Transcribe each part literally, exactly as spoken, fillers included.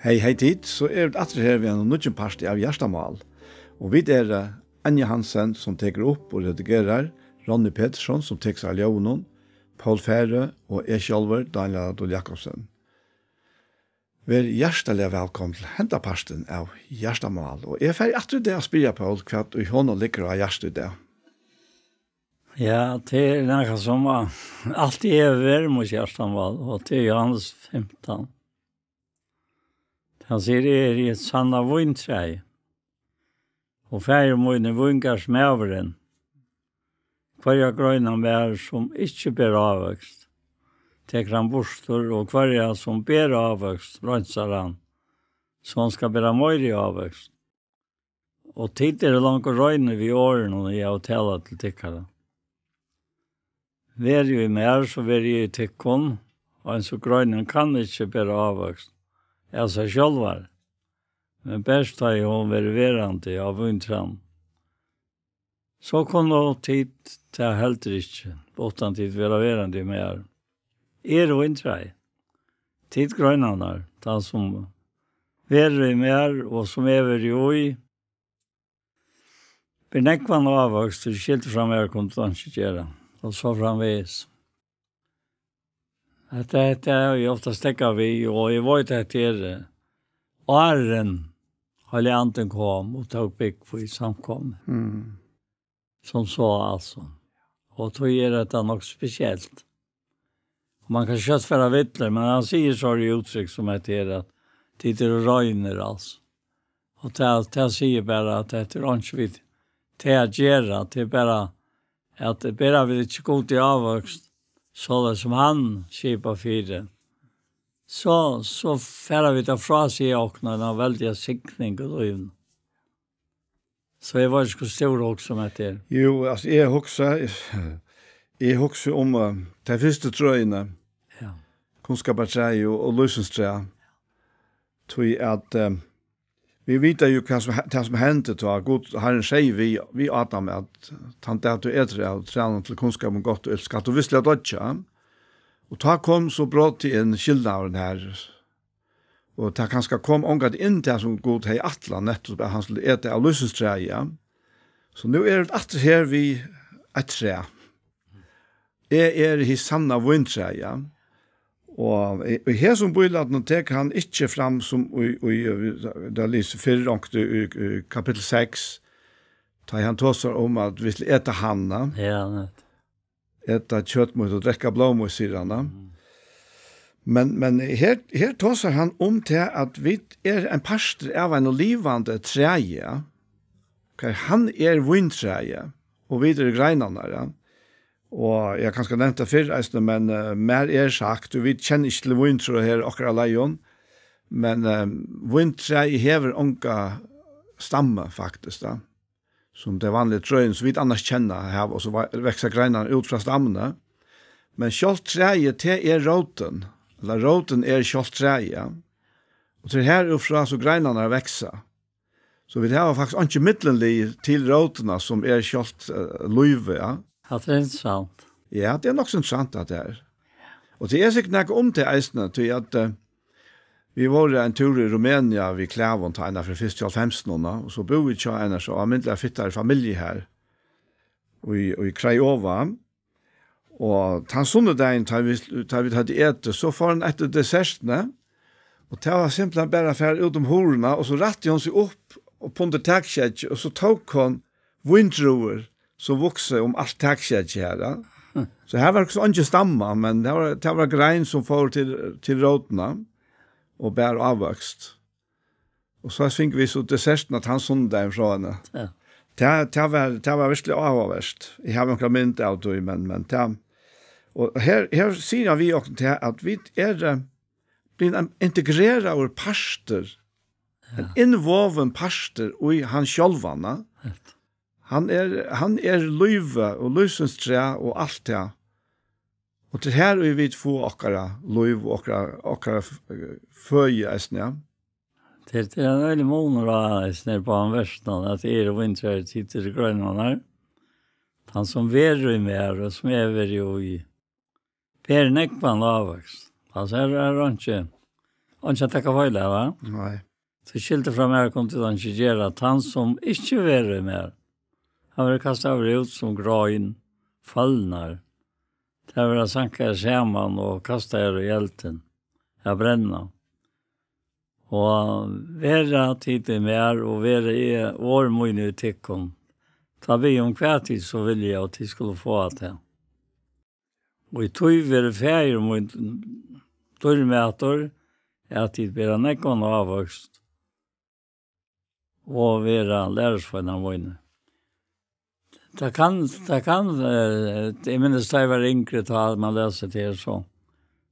Hey, hey tit, so eru vit aftur her við einum nýggjum parti av Hjartamál. Og vit eru, eh, Anja Hansen, sum tekur upp og redigerar, Ronny Petersson, sum tekur sær av ljóðinum, Poul Færø og eg sjálvur, Daniel Adolf Jakobsen. Ver hjartaliga vælkomin til henda partin av Hjartamál. Og eg fari aftur í dag at spyrja Poul, hvat í honum liggur á hjarta í dag. Ja, tað er nakað sum, ah, altíð hevur verið mítt hjartamál, og tað er Jóhannes fimtan. Hann sigur: "Eg eri hitt sanna víntræið, og faðir mín er víngarðsmaðurin. Hvørja grein á mær, sum ikki ber ávøkst, tekur hann burtur, og hvørja, sum ber ávøkst, reinsar hann, so hon skal bera meiri ávøkst. Og tit eru longu reinir við orðunum, ið eg havi talað til tykkara. Verið í mær, so verði eg í tykkum, og eins og greinin kann ikki bera ávøkst av sær sjálvari, men bert tá ið hon verður verandi á víntrænum. So kunnu tit tað heldur ikki, uttan tit verða verandi í mær. Eg eri víntræið, tit greinarnar, tann sum verður í mær, og sum eg verði í, ber nógvan ávøkst, tí skiltur frá mær kunnu tit einki gera", og so framvegis. Hetta, hetta havi eg ofta steðgað við, og eg veit, at hetta er, eh, áðrenn Heilagi Andin kom og tók búgv í samkomuni. Mm. Sum so, altso. Og tí er hetta nokk spesielt. Og man kann skjótt fara villur, men hann sigur so í úttrykk sum hetta her, at tit eru reinir, altso. Og tað, tað sigur bara, at hetta er einki við tað at gera, tað er bara, at bera vit ikki Gud í ávøkst, soleiðis sum hann skipar fyri, so, so fara vit at frásiga okkum eina veldiga signing í lívinum. So eg veit ikki, hvussu tú hugsar um hetta her. Jú, altso, eg hugsi, eg hugsi um, eh, tey fyrstu trøini. Ja. Kunnskapartræið og, og lívsins træ. Tí at, eh, vit vita jú, hvat sum he-, tað sum hendi, tá Gud, Harrin segði við, við Adam, at tann dag tú etur av trænum til kunnskap um gott og ilt, skalt tú vissliga doyggja. Og tá kom so brotið inn, skilnaðurin her. Og tað kanska kom ongantíð inn, tað sum Gud hevði ætlað, nettupp at hann skuldi eta av lívsins træi, ja. So nú eru vit aftur her við eitt træ. Eg eri hitt sanna víntræið, ja. Og í, í hesum bílætinum tekur hann ikki fram sum í, í, í, tað lýsir fyrr onkuntíð í, í kapittul seks, tá hann tosar um at vit skulu eta hann, ja. Ja, nett. Eta kjøt mítt og drekka blóð mítt, sigur hann, ja. Mm. Men, men her, her tosar hann um tað at vit eru ein partur av einum livandi træi, ja. Ok, hann er víntræið, og vit eru greinarnar, ja. Og eg havi kanska nevnt tað fyrr eisini, men, eh, mær er sagt, og vit kenna ikki til víntrø her okkara leiðum, men, eh, víntræið hevur onga stammu, faktiskt, ja. Sum tey vanligu trøini, sum vit annars kenna, hava, og so va-, vaksa greinarnar út frá stammuni. Men sjálvt træið, tað er rótin, ella rótin er sjálvt træið, ja. Og tað er her út frá, so greinarnar vaksa. So vit hava faktiskt einki millumlið til rótina, sum er sjálvt, eh, lívið, ja. Hatta er interessant. Ja, tað er nokk so interessant, at tað er. Og tað er sikkurt nakað um tað eisini, tí at, eh, vit vóru ein túr í Rumenia við Klæðum, tá ein av fyrstu hálvfemsunum, og so búðu vit hjá einari so almindiliga fittari familju her í, í Craiova. Og tann sunnudagin, tá vit, tá vit høvdu etið, so fór hann eftir dessertini, og tað var simpelthen bara at fara út um hurðina, og so rætti hon seg upp, upp undir takskeggið, og so tók hon víndrúvur, sum vuksu um alt takskeggið her, ja. So her var so eingin stamma, men tað var, tað var grein, sum fór til, til rótina og bar ávøkst. Og so fingu vit so dessertina tann sunnudagin frá henni. Ja. Tað, tað var, tað var veruliga áhugavert. Eg havi onkra mynd av tí, men, men tað, og her, her sigur hann við okkum tað, at vit eru, eh, blivin ein integreraður partur, ein, ja, innvovin partur í hann sjálvan, ja. Rett. Hann er, hann er lívið og lívsins træ og alt tað. Og tað er her, ið vit fáa okkara lív og okkara, okkara f-, føði eisini, ja. Tað er, tað er ein øgiligur munur á, eisini, á versnum, at eg eri víntræið, tit eru greinarnar. Tann sum verður í mær, og sum eg verði í, ber nógvan ávøkst. Altso, her er einki, Eingin at taka feil av, va? Nei. So skilti frá mær, kundi hann ikki gera, at hann sum ikki verður í mær, hann verður kastaður út sum grein, følnar. Tær verða sankaðar saman og kastaðar í eldin, at brenna. Og vera tit í mær, og vera eg, orð míni í tykkum, tá bið um, hvat tit so vilja, og tit skulu fáa tað. Og í tí verður Faðir mín dýrmætur, at tit bera nógvan ávøkst og verða lærisveinar mínir. Tað kann, tað kann, eh, eg minnist, tá eg var yngri, tá man lesur tað her, so,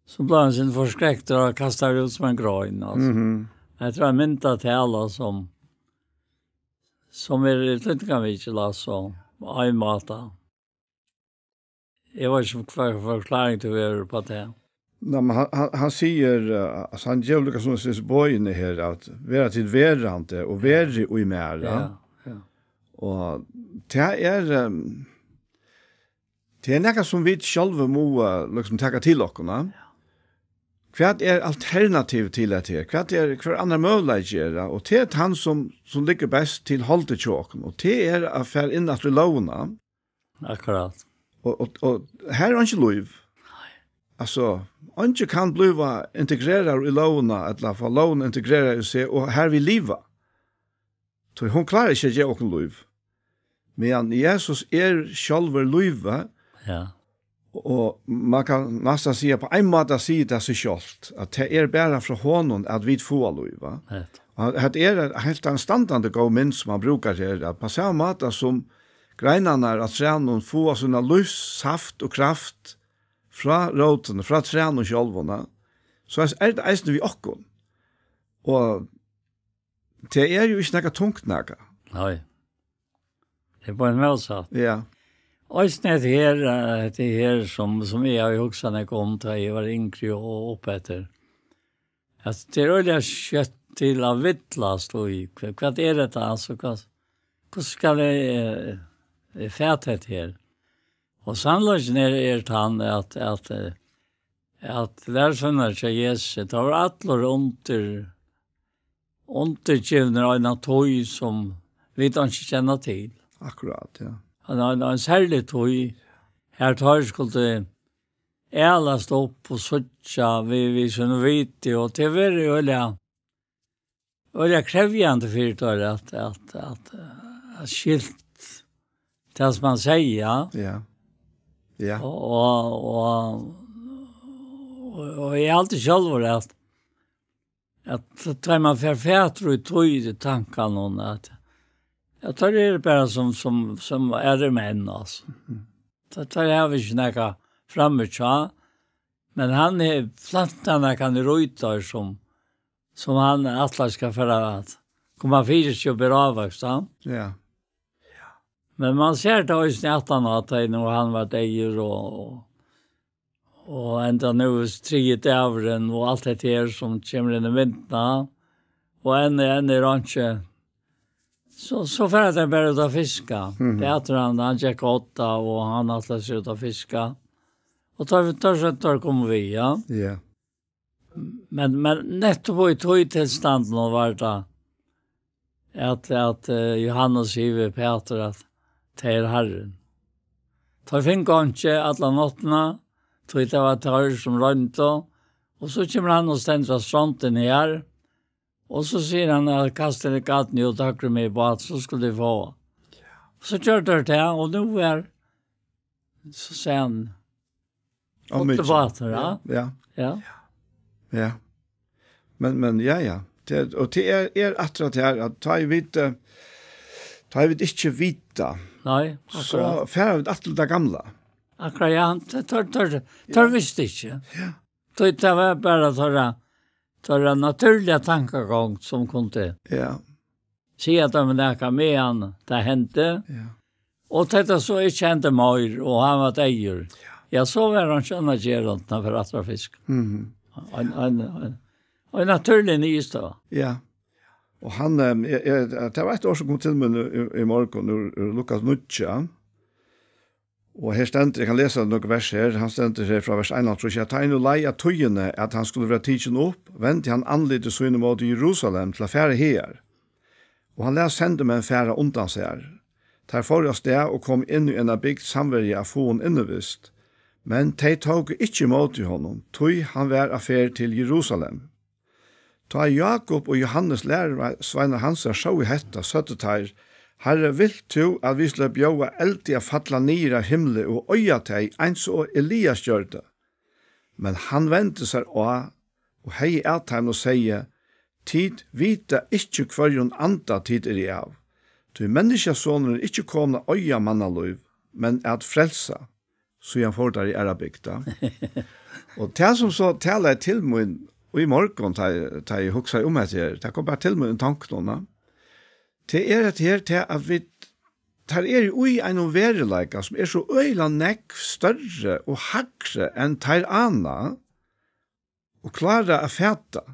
so bleiv ein sindur forskrektur og kastaður út sum ein grein, altso. Mhm. Hetta er ein mynd at tala sum, sum er, er týdningarmikil, altso, á ein máta. Eg veit ikki, hvat forklaring tú hevur upp á tað. Nei, men hann, hann, hann sigur, eh, altso, hann gevur líka sum sitt boðini her, at vera tit verandi og verið í mær, ja. Ja, ja. Og tað er, ehm, tað er nakað sum vit sjálvi mugu, eh, líkasum taka til okkum, ja. Hvat er alternativ til hetta her? Hvat er, hvør annar møguleiki er tað? Og tað er hann sum, sum liggur best til holdið hjá okkum. Og tað er at fara inn aftur í lógina. Akkurát. Og, og, og her er einki lív. Nei. Altso, einki kann blíva integreraður í lógina, ella fáa lógina integrerað í seg, og har vit liva. Tí hon klárar ikki at geva okkum lív. Men Jesus er sjálvur lívið. Ja. Og man kann næstan siga, á ein máta sigur tað seg sjálvt, at tað er bara frá honum, at vit fáa lív, va? Hetta. Og hetta er ein heilt anstandandi góð mynd, sum hann brúkar her, at á sama máta sum greinarnar á trænum fáa sína lívssaft og kraft frá rótini, frá trænum sjálvum, so er tað eisini við okkum. Og tað er jú ikki nakað tungt nakað. Nei. Tað er bara mótsatt. Ja. Eisini hetta her, eh, hetta her sum, sum eg havi hugsað nógv um, tá eg var yngri og, og uppeftir. At tað er øgiliga skjótt til at villast í, hva-, hvat er hetta, altso, hvat, hvussu skal eg, eh, eh, fata hetta her? Og sannleikin er, er tann at, at, eh, at lærisveinar hjá Jesusi, tá var allir undir, undirgivnir eina tíð sum vit einki kenna til. Akkurát, ja. Ein, ein, ein serlig tíð, har teir skuldu alast upp og síggja við, við sínum viti, og tað var øgiliga, øgiliga krevjandi fyri teir at, at, at, at skilt tað sum hann segði, ja. Ja. Ja. Og, og, og, og, og eg haldi sjálvur at, at tá man fær fatur í tí tankan, at, at teir eru bara sum, sum, sum aðrir menn, altso. Mhm. Teir, teir hava ikki nakað framíhjá, men hann hevur plantað nakað í teir sum, sum hann ætlar skal fara at koma fyri seg og bera ávøkst, ja. Ja. Men man sær tað eisini aftan á, tá nú hann var deyður og, og, og enda nú er triði dagurin og alt hetta her sum kemur inn í myndina, og enn, enn er einki, so, so fara teir bara út at fiska. Mhm. Pætur, hann, hann gekk á odda, og hann ætlaði sær út at fiska. Og teir, teir, teir, teir komu við, ja. Ja. Men, men nettupp í tí tilstandinum var tað, at, at, eh, Jóhannes sigur við Pætur, at tað er Harrin. Teir fingu einki alla náttina, tí tað var teir sum royndu, og so kemur hann og stendur á strondini her, og so sigur hann, at kasta inn garnið út høgru megin í bát, so skulu tit fáa. So gjørdu teir tað, og nú er, so sigur hann, Á, mikið. Bátur, ja. Ja. Ja. Ja. Men, men, ja, ja. Tað, og tað er, er aftur at her, at tá eg veit, eh, tá eg veit ikki vita, nei, so akkurát, fara vit aftur til tað gamla. Akkurát, ja. Tað, tað, tað, tað, ja, visti ikki. Ja. Tað, tað var bara teirra, teirra natúrliga tankagongd sum kundi, ja, siga teimum nakað meðan tað hendi. Ja. Og tá tað so ikki hendi meir, og hann var deyður. Ja. Ja, so var hann ikki annað at gera enn at fara aftur at fiska. Mhm. Ein, ein, ein, ein natúrlig niðurstøða. Ja. Og hann, eh, eg, eg, tað var eitt orð sum kom til meg nú í, í morgun, úr, úr Lukas níggju. Og her stendur, eg kann lesa nøkur vers her, hann stendur her frá vers einoghálvtrýss, at tá ið nú leið av tíðini, at hann skuldi vera tikin upp, vendi hann andliti síni móti Jerusalem til at fara hagar. Og hann læt sendimenn fara undan sær. Teir fóru av stað og komu inn í eina bygd samverja av fáum innivist, men tey tóku ikki ímóti honum, tí hann var á ferð til Jerusalem. Tá Jákup og Jóhannes lærisveinar hansara sóu hetta, søgdu teir: Harri, vilt tú, at vit skulu bjóða eldi at falla niður av himli og oyða tey, eins og Elias gjørdi? Men hann vendi sær á og hevði at teimum og segði: Tit vita ikki, hvørjum anda tit eru av. Tí Menniskjusonurin er ikki komin at oyða mannalív, men at frelsa. Síðan fóru teir í aðra bygd, tá. Og tað, sum so talaði til mín í morgun, tá, tá eg hugsaði um hetta her, tað kom bara til mín í tankunum, tá. Tað er, at her, tað, at vit, teir eru í einum veruleika, sum er so øgiliga nógv størri og hægri enn teir ana og klára at fata.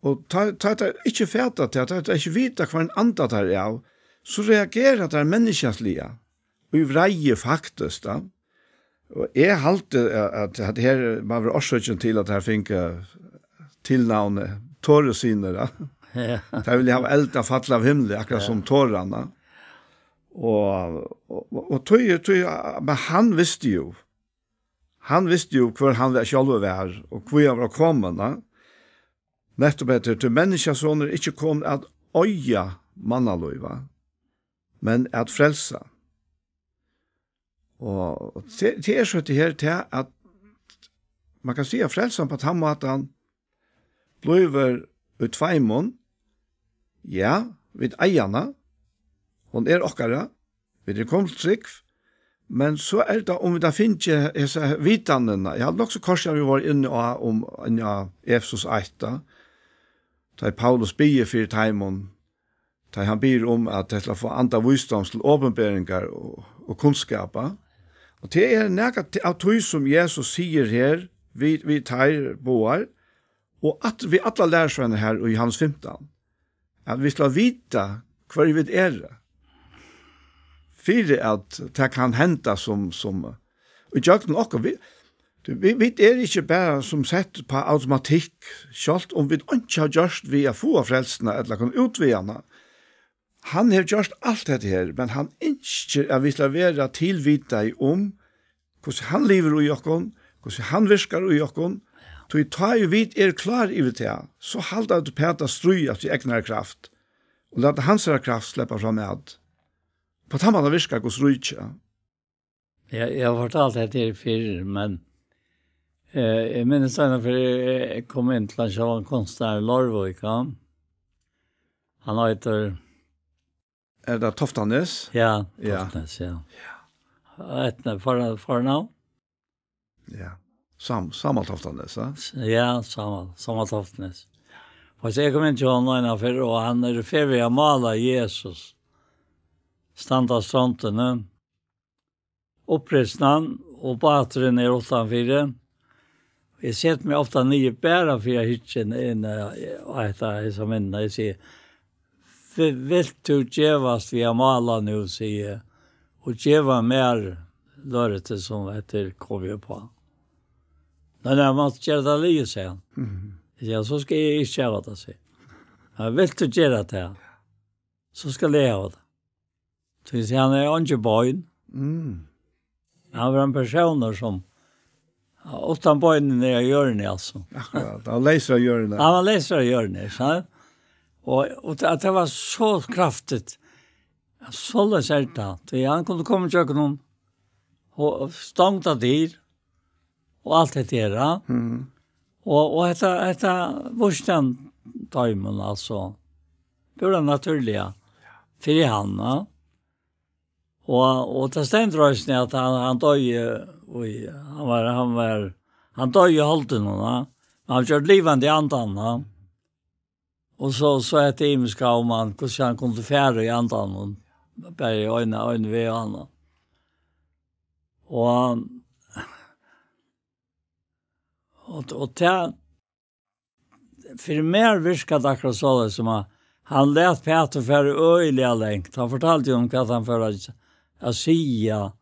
Og tá, tá teir ikki fata tað, tá teir ikki vita, hvørjum anda teir eru av, so reagera teir menniskjaliga, í vreiði, faktiskt, tá. Og eg haldi, at, at, at her má vera orsøkin til, at teir fingu tilnavnið Torusynir, tá. Ja. Teir vilja hava eld at falla av himli, akkurát sum Toran, tá. Og, og, og, og tí, tí, men hann visti jo, hann visti jo, hvør hann var, sjálvur var, og hví hann var komin, tá. Nettupp hetta, tí Menniskjusonur er ikki komin at oyða mannalív, va? Men at frelsa. Og, og tað, tað er so hetta her, tað at man kann siga, frelsan á tann mátan blívur í tveimum. Ja, vit eiga hana. Hon er okkara. Vit eru komin til trúgv. Men so er tað, um vit hava fingið hesa vitanina. Eg haldi nokk so kort, sum vit vóru inni á, um, inni á Efesus eitt, tá. Tá ið Paulus biður fyri teimum, tá ið hann biður um, at tey skulu fáa anda vísdoms til opinberingar og, og kunnskapa. Og tað er nakað av tí, sum Jesus sigur her, við, við teir báðar, og at við allar lærisveinar her í Jóhannes fimtan, at vit skulu vita, hvørji vit eru, fyri at tað kann henda sum, sum, í gjøgnum okkum. Vit, vit, vit eru ikki bara sum sett á automatikk, sjálvt um vit einki hava gjørt við at fáa frelsuna ella kunna útvega hana. Hann hevur gjørt alt hetta her, men hann ynskir, at vit skulu vera tilvitað um, hvussu hann livir í okkum, hvussu hann virkar í okkum, tí tá ið vit eru klár yvir tað, so halda vit uppat at stríðast við egnari kraft, og lata hansara kraft sleppa fram at. Á tann mátan virkar Guds ríki. Ja, eg havi fortalt hetta her fyrr, men, eh, eg minnist eina ferð, eg, eg kom inn til ein sjálvan kunstnara í Leirvík, ja. Hann eitur Er tað Toftanes? Ja, ja. Toftanes, ja. Ja. Eitt for-, fornavn? Ja. Sam-, Sámal Toftanes, ja? S-, ja, Sámal, Sámal Toftanes. Og so eg kom inn til honum eina ferð, og hann er í ferð við at mála Jesus. Standa á strondini. Upprisnan, og báturin er uttanfyri. Eg seti meg ofta niður bara fyri at hyggja inn, inn, eh, á hetta, hesa myndina. Eg sigi, "Vi-, vilt tú gevast við at mála nú," sigi eg, "og geva mær løriftið sum hetta er komið upp á?" "Nei, nei, man mátti gera tað liðugt," segði hann. Mhm. Eg sigi, "Ja, so skal eg ikki gera tað," sigi eg. "Ja, vilt tú gera tað, so skal eg hava tað." Tí hann hevur eingi bein. Mm. Hann var ein persónur sum, uttan beinini á jørðini, altso. Akkurát, hann var leysur á jørðini. Hann var leysur á jørðini, so. Og, og tað, tað var so kraftigt. Soleiðis er tað. Tí hann kundi koma ígjøgnum og stongda dyr og alt hetta her, ja. Mhm. Og, og hetta, hetta vísti hann teimum, altso. Púra natúrliga. Fyri hann, ja. Og, og tað stendur eisini at hann, hann doyði, og hann var, hann var, hann doyði í holdinum, ja. Men hann var gjørdur livandi í andanum, ja. Og so, so hetta ymiska um hann, hvussu hann kundi fara í andanum, bara í ein, ein veg og annan. Og, og, og tað, fyri mær virkar tað akkurát soleiðis, sum at hann læt Pætur fara øgiliga langt. Hann fortaldi um hvat hann fór at, at siga,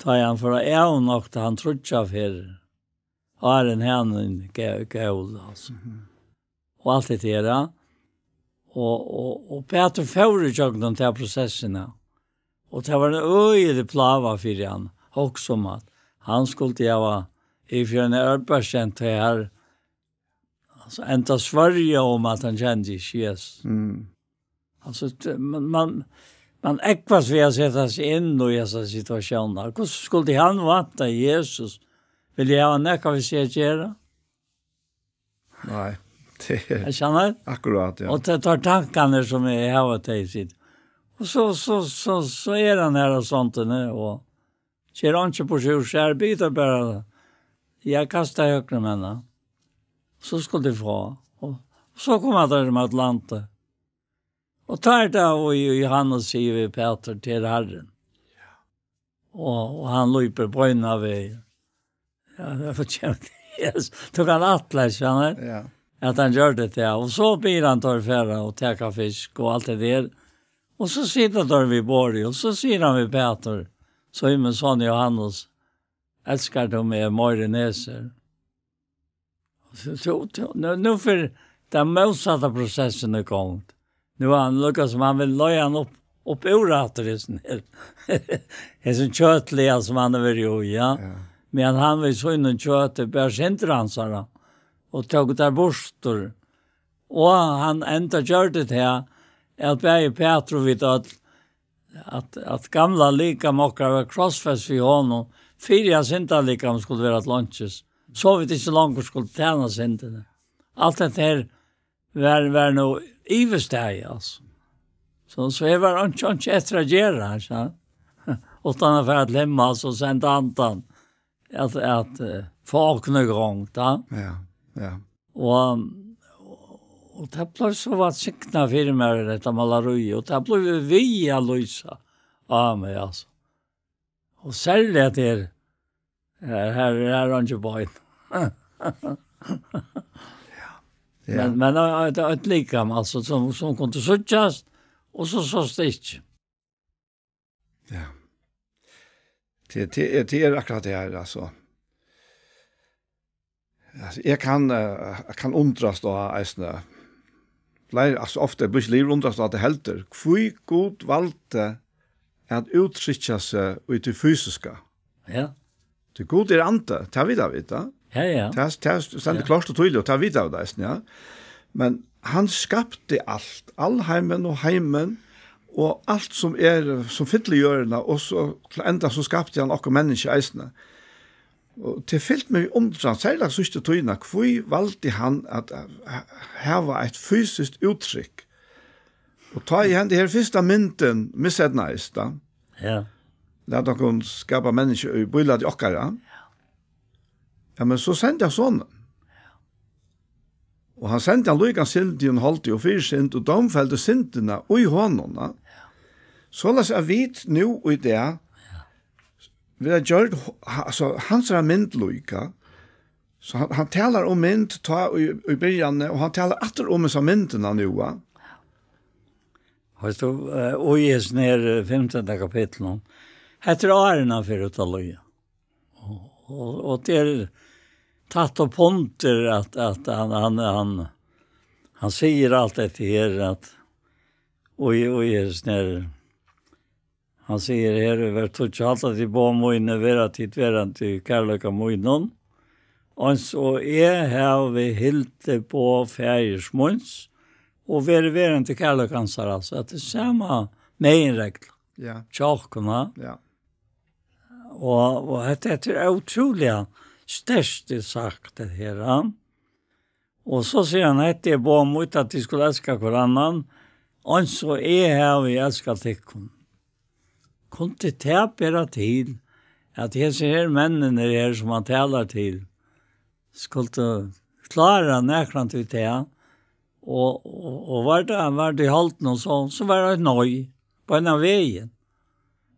Tá hann fór at avnokta hann tríggjar ferðir. Áðrenn hanin gól, altso. Og alt hetta her, ja. Og, og, og Pætur fór ígjøgnum ta prosessina. Og tað var ein øgilig plága fyri hann. Hugsa um at hann skuldi hava í fjøruni arbeiðskent tað her, altso, enda svørja um at hann kendi ikki Jesus. Mm. Altso, t-, man, man, man eggvast við at seta seg inn í hesa situatión. Hvussu skuldi hann vænta Jesus? Vil eg hava nakað við seg at gera? Nei, tað er Eg skilji. Akkurát, ja. Og tað tar tankarnar sum eg havi til sitt. Og so, so, so, so er hann her og sånt, og ger han ikki på seg, så er det bara, jeg kaster høyre med henne. Så skal du få. Og så kommer han til Atlanta. Og tar det, og Johannes sier vi Peter til Herren. Og, og hann lýpur beinanvegin. Ja, tað er fortjent. Yes. Tók hann atlas, skilur. Ja. At hann gjørdi tað. Og so biður hann teir fara og taka fisk og alt tað har. Og so sita teir við borðið, og so sigur hann við Petur, Símun, son Jóhannes, elskar tú meg meira enn hesir? So, so, so, nú, nú fer tann mótsatta prosessin í gongd. Nú er hann líka sum hann vil leiða hann upp, upp úr aftur, hesin her. Hesin kjøtliga sum hann hevur verið í, ja. Ja. Men hann við sínum kjøti bar syndir hansara og tók tær burtur. Og hann enda gjørdi tað, at bæði Petur og vit øll at, at gamla likam okkara var krossfest við honum, fyri at syndalikam skuldi vera til einkis, so vit ikki longur skuldu tæna syndini. Alt hetta her var, var nú yvirstaðið, altso. So, so her var einki, einki eftir at gera, so. Uttan at fara til himmals og senda andan, at, at, eh, fáa okkum í gongd, tá. Ja, ja. Og, og tað bleiv so væl signað fyri mær, hetta malarí, og tað bleiv við at lýsa á meg, altso. Og serliga at her, her, her, her er hann ikki bein. Ja. Men, men, eh, eitt, eitt likam, altso, sum, sum kundi síggjast, og so sást tað ikki. Ja. Tað, tað er, tað er akkurát tað her, altso. Altso, eg kann, eh, eg kann undrast á eisini. Blei, altso, ofta, eg blívi ikki liðugur at undrast á tað heldur. Hví Gud valdi at úttrykkja seg í tí fysiska. Ja. Tí Gud er andi, tað vita vit, tá. Ja, ja. Tað, tað stendur Ja. klárt og týðiligt, og tað vita vit eisini, ja. Men hann skapti alt, alheimin og heimin, og alt sum er, sum fyllir jørðina, og so til enda so skapti hann okkum menniskju eisini. Og tað fylti meg undran, serliga síðstu tíðina, hví valdi hann at, eh, hava eitt fysiskt úttrykk? Og tá eg hendi her fyrsta myndin, miseydnaðist, tá. Ja. Lat okkum skapa menniskju í bílæti okkara. Ja, men so sendi hann sonin. Og hann sendi hann líkan syndig og holdi og fyri synd og dómfeldi syndina í honum, ja. Soleiðis at vit nú í dag verða gjørd, ha-, altso, hansara mynd líka. So hann, hann talar um mynd tá í, í byrjanini, og hann talar aftur um hesa myndina nú, ja. Veitst tú, eh, og í hesum her, eh, fimtanda kapitlinum, hetta er áðrenn hann fer út at líða. Og, og, og tað er tætt upp undir at, at hann, hann, hann, hann sigur alt hetta her, at, og í, og í hesum her, hann sigur her, í vers tíggju, halda tit boð míni, verða tit verandi í kærleika mínum, eins og eg havi hildið boð faðirs míns, og verið verandi í kærleika hansara, altso, at tað er sama meginregla. Ja. Hjá okkum, ja. Ja. Og, og hetta, hetta er ótrúliga sterkt, er sagt, tað her, ja. Og so sigur hann, hetta er boð mítt, at tit skulu elska hvør annan, eins og eg havi elskað tykkum. Kundi tað bera til, at hesir her menninir her, sum hann talar til, skuldu klára nakrantíð tað, og, og, og var tað, var tað í holdinum, so, so var tað eitt nei, beinanvegin.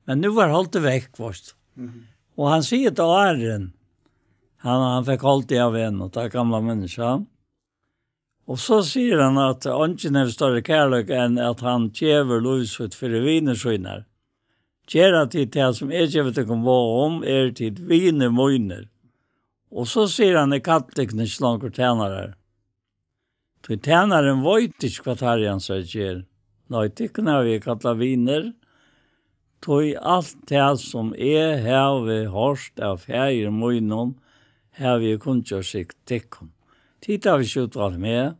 Men nú var holdið vekk, veitst tú. Mhm. Og hann sigur tað áðrenn, hann, hann fekk holdið av henni, tað gamla menniskja. Og so sigur hann at eingin hevur størri kærleika enn at hann gevur lív sítt fyri vinir sínar. Gera tit tað, sum eg gevi tykkum boð um, eru tit vinir mínir. Og so sigur hann: Eg kalli tykkum ikki longur tænarar, tí tænarin veit ikki, hvat harri hansara ger. Nei, tykkum havi eg kallað vinir, tí alt tað, sum eg havi hoyrt av Faðir mínum, havi eg kunngjørt tykkum. Tit hava ikki útvalt meg,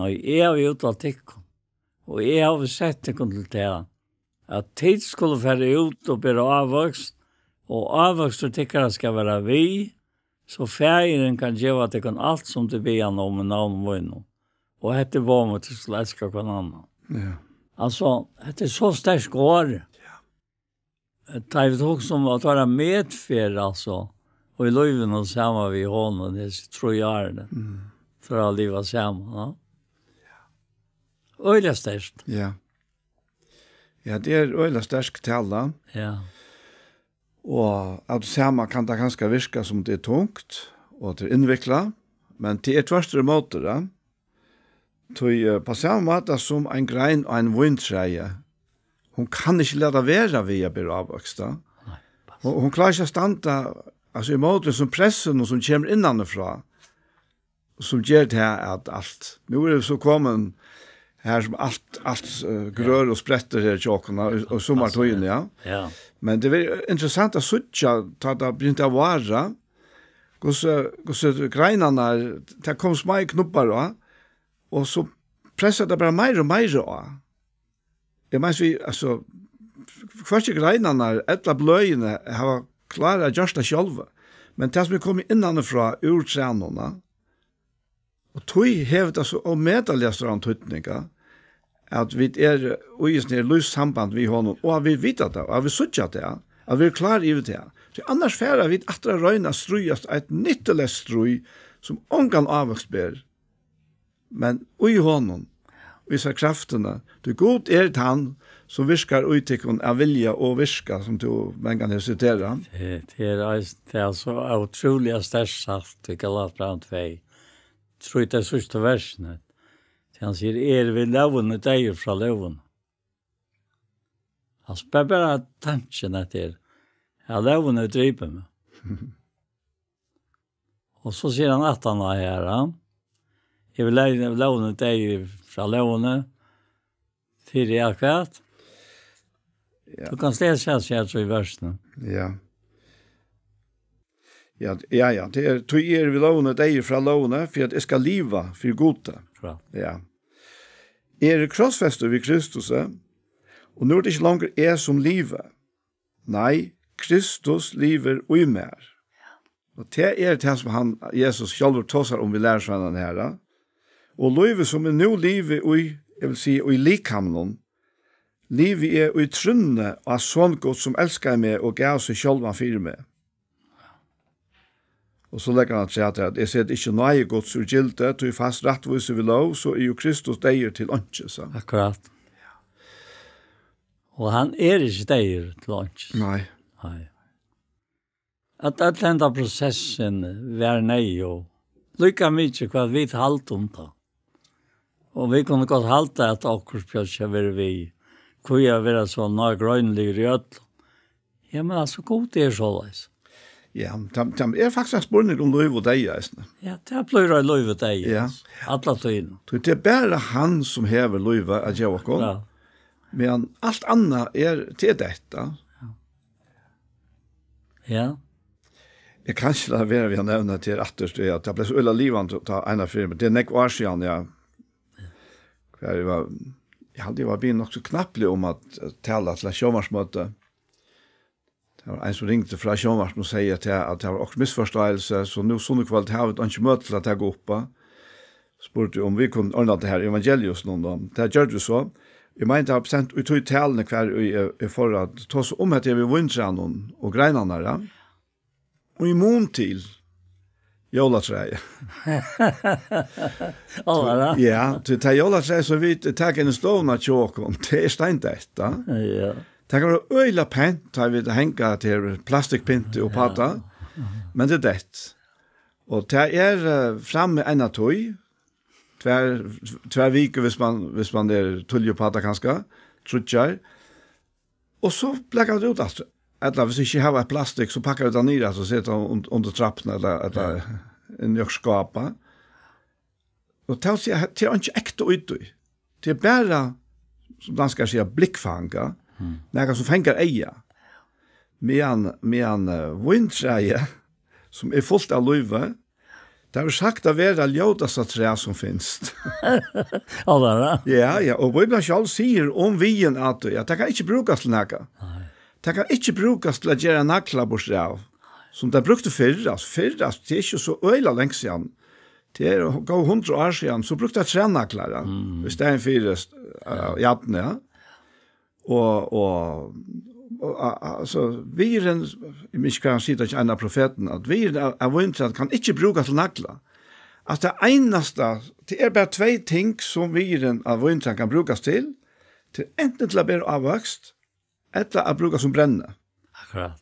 nei, eg havi útvalt tykkum, og eg havi sett tykkum til tað, at tit skulu fara út og bera ávøkst, og ávøkstur tykkara skal vera við, so Faðirin kann geva tykkum alt, sum tit biðja hann um í navni mínum. Og hetta er boð mítt, tit skulu elska hvønn annan. Ja. Altso, hetta er so sterk orð. Ja. Tá vit hugsa um at vera medferð, altso, og í lívinum saman við honum, hesi trý árini, mm, frá at liva saman, ja. Øgiliga sterkt. Ja. Ja, tað er øgiliga sterk tala. Ja. Og av tí sama kann tað kanska virka sum tað er tungt, og tað er innviklað, men tað er tvørtur ímóti, ja. Tí, eh, á sama máta sum ein grein á einum víntræi, hon kann ikki lata vera við at bera ávøkst, ja. Nei, pass. Hon, hon klárar ikki at standa, altso, ímóti hesum pressinum sum kemur innanífrá, sum ger tað at alt. Nú eru vit so komin her sum alt, alt, eh, grør og sprettur her hjá okkum, og, og summartíðin, ja. Ja. Men tað er interessant at síggja, tá tað byrjar at vára, hvussu, hvussu greinarnar, tað koma smáir knubbar á, og so pressar tað bara meira og meira á. Eg meini, vit, altso, hvørki greinarnar ella bløðini hava klárað at gjørt tað sjálvi, men tað sum er komið innanífrá úr trænum, og tí hevur tað so ómetaliga stóran týdning, at vit eru í eitt lívssamband við honum, og at vit vita tað, og at vit síggja tað, at vit eru klár yvir tað. Tí annars fara vit aftur at royna at stríðast eitt nyttuleyst stríð, sum ongan ávøkst ber. Men í honum, í sær kraftini, tí Gud er tann, sum virkar í tykkum at vilja og virka, sum tú mangan hevur siterað. Tað, tað er eisini, tað er so ótrúliga sterkt sagt í Galatiabrævinum tvey, trý, tey síðstu versini. Tí hann sigur: Eru vit lógini deyðir frá lógini? Altso, bara, bara tankin at tað er, ja, lógin hevur dripið meg. Og so sigur hann aftan á her, ja. Eg vil lei-, lógin deyðir frá lógini, fyri at hvat? Ja. Tú kanst lesa her, sigur, so í versinum. Ja. Ja, ja, ja, tað er, tí eg eri við lógini deyður frá lógini, fyri at eg skal liva fyri Gudi. Ja. Ja. Eg eri krossfestur við Kristusi, og nú er tað ikki longur eg, sum livi. Nei, Kristus livir í mær. Og tað er tað, sum hann, Jesus sjálvur tosar um við lærisveinarnar her, ja. Og lívið, sum eg nú livi í, eg vil siga, í likamnum, livi eg í trúnni á Son Guds, sum elskaði meg og gav seg sjálvan fyri meg. Og so leggur hann afturat at: Eg seti ikki náði Guds úr gildi, tí fæst rættvísi við lóg, so er jú Kristus deyður til einki, so. Akkurát. Og hann er ikki deyður til einki. Nei. Nei. At, at henda prosessin var neyðug. Líka mikið hvat vit halda um tað. Og vit kunnu gott halda, at okkurt skal ikki vera við, hví at vera so nágreiniligur í øllum. Ja, men altso, Gud er soleiðis. Ja, tað, tað er faktiskt ein spurningur um lív og deyða, eisini. Ja, tað blívur eitt lív og deyða, ja, alla tíðina. Tí tað er bara hann, sum hevur lívið at geva okkum. Ja. Men alt annað er, tað er deytt. Ja. Eg kann ikki lata vera við at nevna tað her aftur, tí at tað bleiv so illa livandi, tá eina ferð, men tað er nógv ár síðan, ja. Hvar eg var, eg haldi, eg var biðin nokk so knappliga um at, at tala til eitt sjónvarpsmøti. Tað var ein, sum ringdi frá sjónvarpinum og segði, at tað, at tað var okkurt misforståelse, so nú sunnukvøld hava vit einki møti til at taka upp á. Spurdi, um vit kunnu ordna tað her evangelium, sum hon, tað gjørdu vit so. Eg meini, tað var bestemt í tí taluni, hvar eg, eg fór at tosa um hetta við víntrænum og greinarnar, ja. Og í mun til jólatræið. Álvara? Ja, tí tað jólatræið, sum vit taka inn í stovuna hjá okkum, tað er steindeytt, ja. Ja. Tað kann vera øgiliga pent, tá vit hanga til plastikkpynti og pata, men tað er deytt. Og tað er, eh, frammi eina tíð, tvær, tvær vikur, hvis man, hvis man er tíðligur uppá tað kanska, tríggjar. Og so blaka vit út aftur. Ella viss ikki hava eitt plastikk, so pakka vit tað niður aftur og seta und-, undir trappuna ella, ella inn í okkurt skápa. Og tað vil siga, tað er ikki ekta í tí. Tað er bara, sum danskar siga, blikfanga. Nakað sum fangar eyga. Meðan, meðan, eh, víntræið, sum er fult av lívi, tað er sagt at vera ljótasta træ sum finst. Ja, det er det. Ja, ja, og Bíblian sjálv sigur um viðin at, at tað kann ikki brúkast til nakað. Tað kann ikki brúkast til at gera naglar burtur av, sum tað brúktu fyrr, altso fyrr, altso tað er ikki so øgiliga langt síðan. Tað er góð hundrað ár síðan, so brúktu teir trænaglar, ja, í staðin fyri, eh, jarn, ja. Og, og, og a-, a-, altso, viðurin, eg minnist ikki hvat hann sigur, tað er ikki ein av profetunum, at viðurin av, av víntræ kann ikki brúkast til nagla. At tað einasta, tað er bara tvey ting sum viðurin av víntræ kann brúkast til, til antin til at bera ávøkst, ella at brúka sum brenni. Akkurát.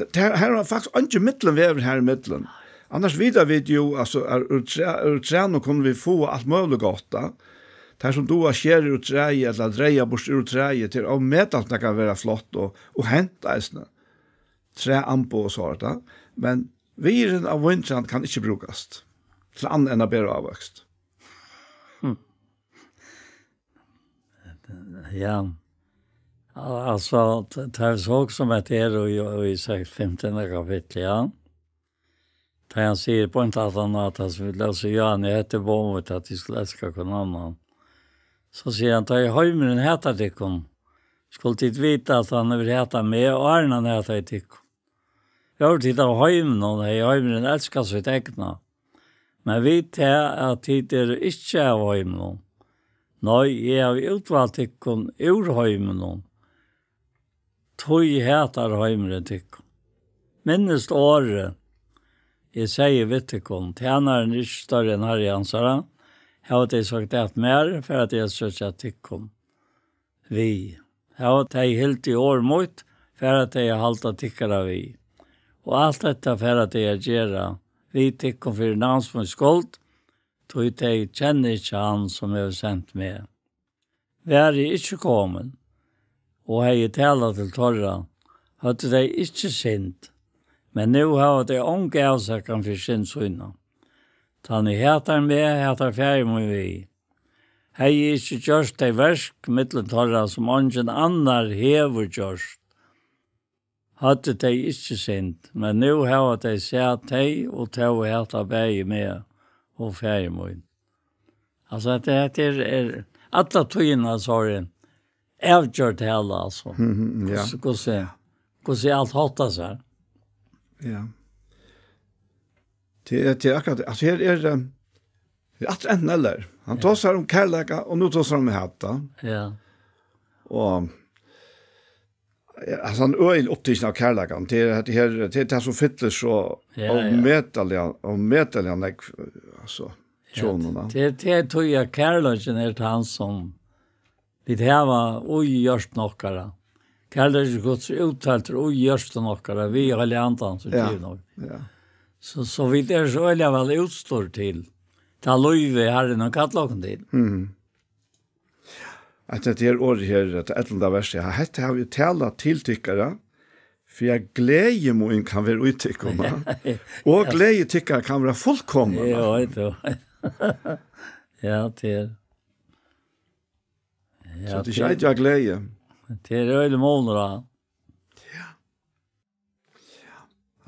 Tað, tað, her er faktiskt eingin millumvegur her í millum. Annars vita vit jú, altso, er, úr, træ, úr trænum kunnu vit fáa alt møguligt gott, tá. Tær sum duga at skera úr træi, ella at reiða burtur úr træi, tað er ómetaliga, tað kann vera flott og, og hent eisini. Træamboð og so, tá. Men viðurin av víntræ kann ikki brúkast til annað enn at bera ávøkst. Ja. Al-, altso, t-, tað er so sum at det er i, i seks-, femtende kapittel, ja. Tað hann sigur, poeng at hann at han vil lese Johan, hetta er boð mítt, at tit skulu elska hvønn annan. So sigur hann, tá ið heimurin hatar tykkum, skulu tit vita, at hann hevur hatað meg, og áðrenn hann hataði tykkum. Vóru tit av heiminum, hevði heimurin elskað sítt egna. Men vit tað, at tit eru ikki av heiminum. Nei, eg havi útvalt tykkum úr heiminum. Tí hatar heimurin tykkum. Minnist orðið, eg segði við tykkum, tænarin er ikki størri enn harri hansara, hava tey sagt at mær, fara tey at søkja tykkum við. Hava tey hildið orð mítt, fara tey at halda tykkara við. Og alt hetta fara tey at gera við tykkum fyri navns míns skuld, tí tey kenna ikki hann, sum hevur sent meg. Var eg ikki komin, og hevði talað til teirra, høvdu tey ikki synd, men nú hava tey onga avsakan fyri synd sína. Tann ið hatar meg, hatar Faðir mín við. Hevði eg ikki gjørt tey verk millum teirra, sum eingin annar hevur gjørt, høvdu tey ikki synd, men nú hava tey sæð tey, og tó hata bæði meg og Faðir mín. Altso, hetta, hetta er, er alla tíðina, so er avgjørt tala, altso. Mhm, ja. Hvussu, hvussu, hvussu alt háttar seg. Ja. Tað er, tað er akkurát, altso, her er, eh, tað er aftur antin ella. Hann tosar um kærleika, og nú tosar hann um hata. Ja. Og, ja, altso, hann er øgiliga upptikin av kærleikanum. Tað er, tað er, tað er tað sum fyllir so Ja, ja. ómetaliga, ómetaliga nógv, altso, hjá honum, ja. Tað, tað er tí at kærleikin er tann sum vit hava í hjørtum okkara. Kærleiki Guds er úttaltur í hjørtum okkara, við Heilaga Andan sum Ja, gevur okkum. Ja. So, so vit eru so øgiliga væl útstýrd til tað lívið Harrin hevur kallað okkum til. Mhm. At hetta her orðið her, at ellivta versið, ja, hetta havi eg talað til tykkara, fyri at gleði mín kann vera í tykkum, ja. Og gleði tykkara kann vera fullkomin. Ja, veit tú. Ja, tað er. Ja, So tað er ikki eitt av gleði. Tað er øgiliga munur á.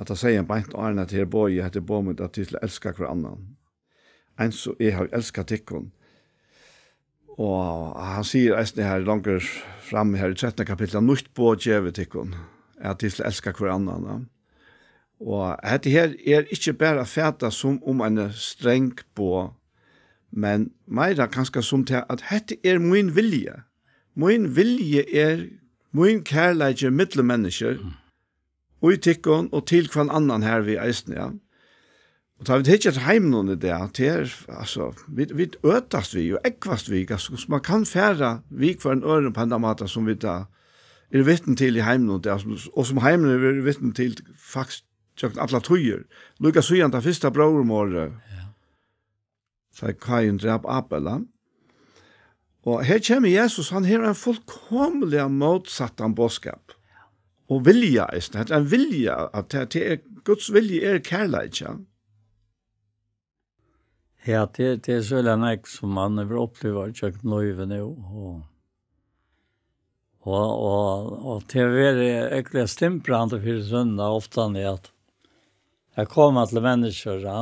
At tað segði hann beint áðrenn at her boði, hetta er boð mítt, at tit skulu elska hvør annan. Eins og eg havi elskað tykkum. Og hann sigur eisini her longur fram her í trettanda kapitli, nýtt boð gevi eg tykkum, at tit skulu elska hvør annan, ja. Og hetta her er ikki bara at fata sum um ein strong boð, men meira kanska sum til at hetta er mín vilji. Mín vilji er mín kærleiki millum menniskju, í tykkum og til hvønn annan her við eisini, ja. Og tá vit hyggja eftir heiminum í dag, tað er, altso, vit, vit øtast við og eggvast við, altso, so man kann fara við hvørjum øðrum á hendan máta sum vit tá eru vitni til í heiminum í dag, sum, og sum heimurin hevur verið vitni til faktiskt gjøgnum allar tíðir. Líka síðan tað fyrsta bróðurmorðið, Ja. tá Káin drap Abel, ja. Og her kemur Jesus, hann hevur ein fullkomiliga mótsattan boðskap. Og vilja, eisini. Hetta er ein vilja, at tað, tað er, Guds vilji er kærleiki. Ja, tað, tað er so illa nógv, sum man hevur upplivað gjøgnum lívið nú, og, og, og, og tað hevur verið ógvuliga stimbrandi fyri Sunna, ofta at, at koma til menniskjur, ja,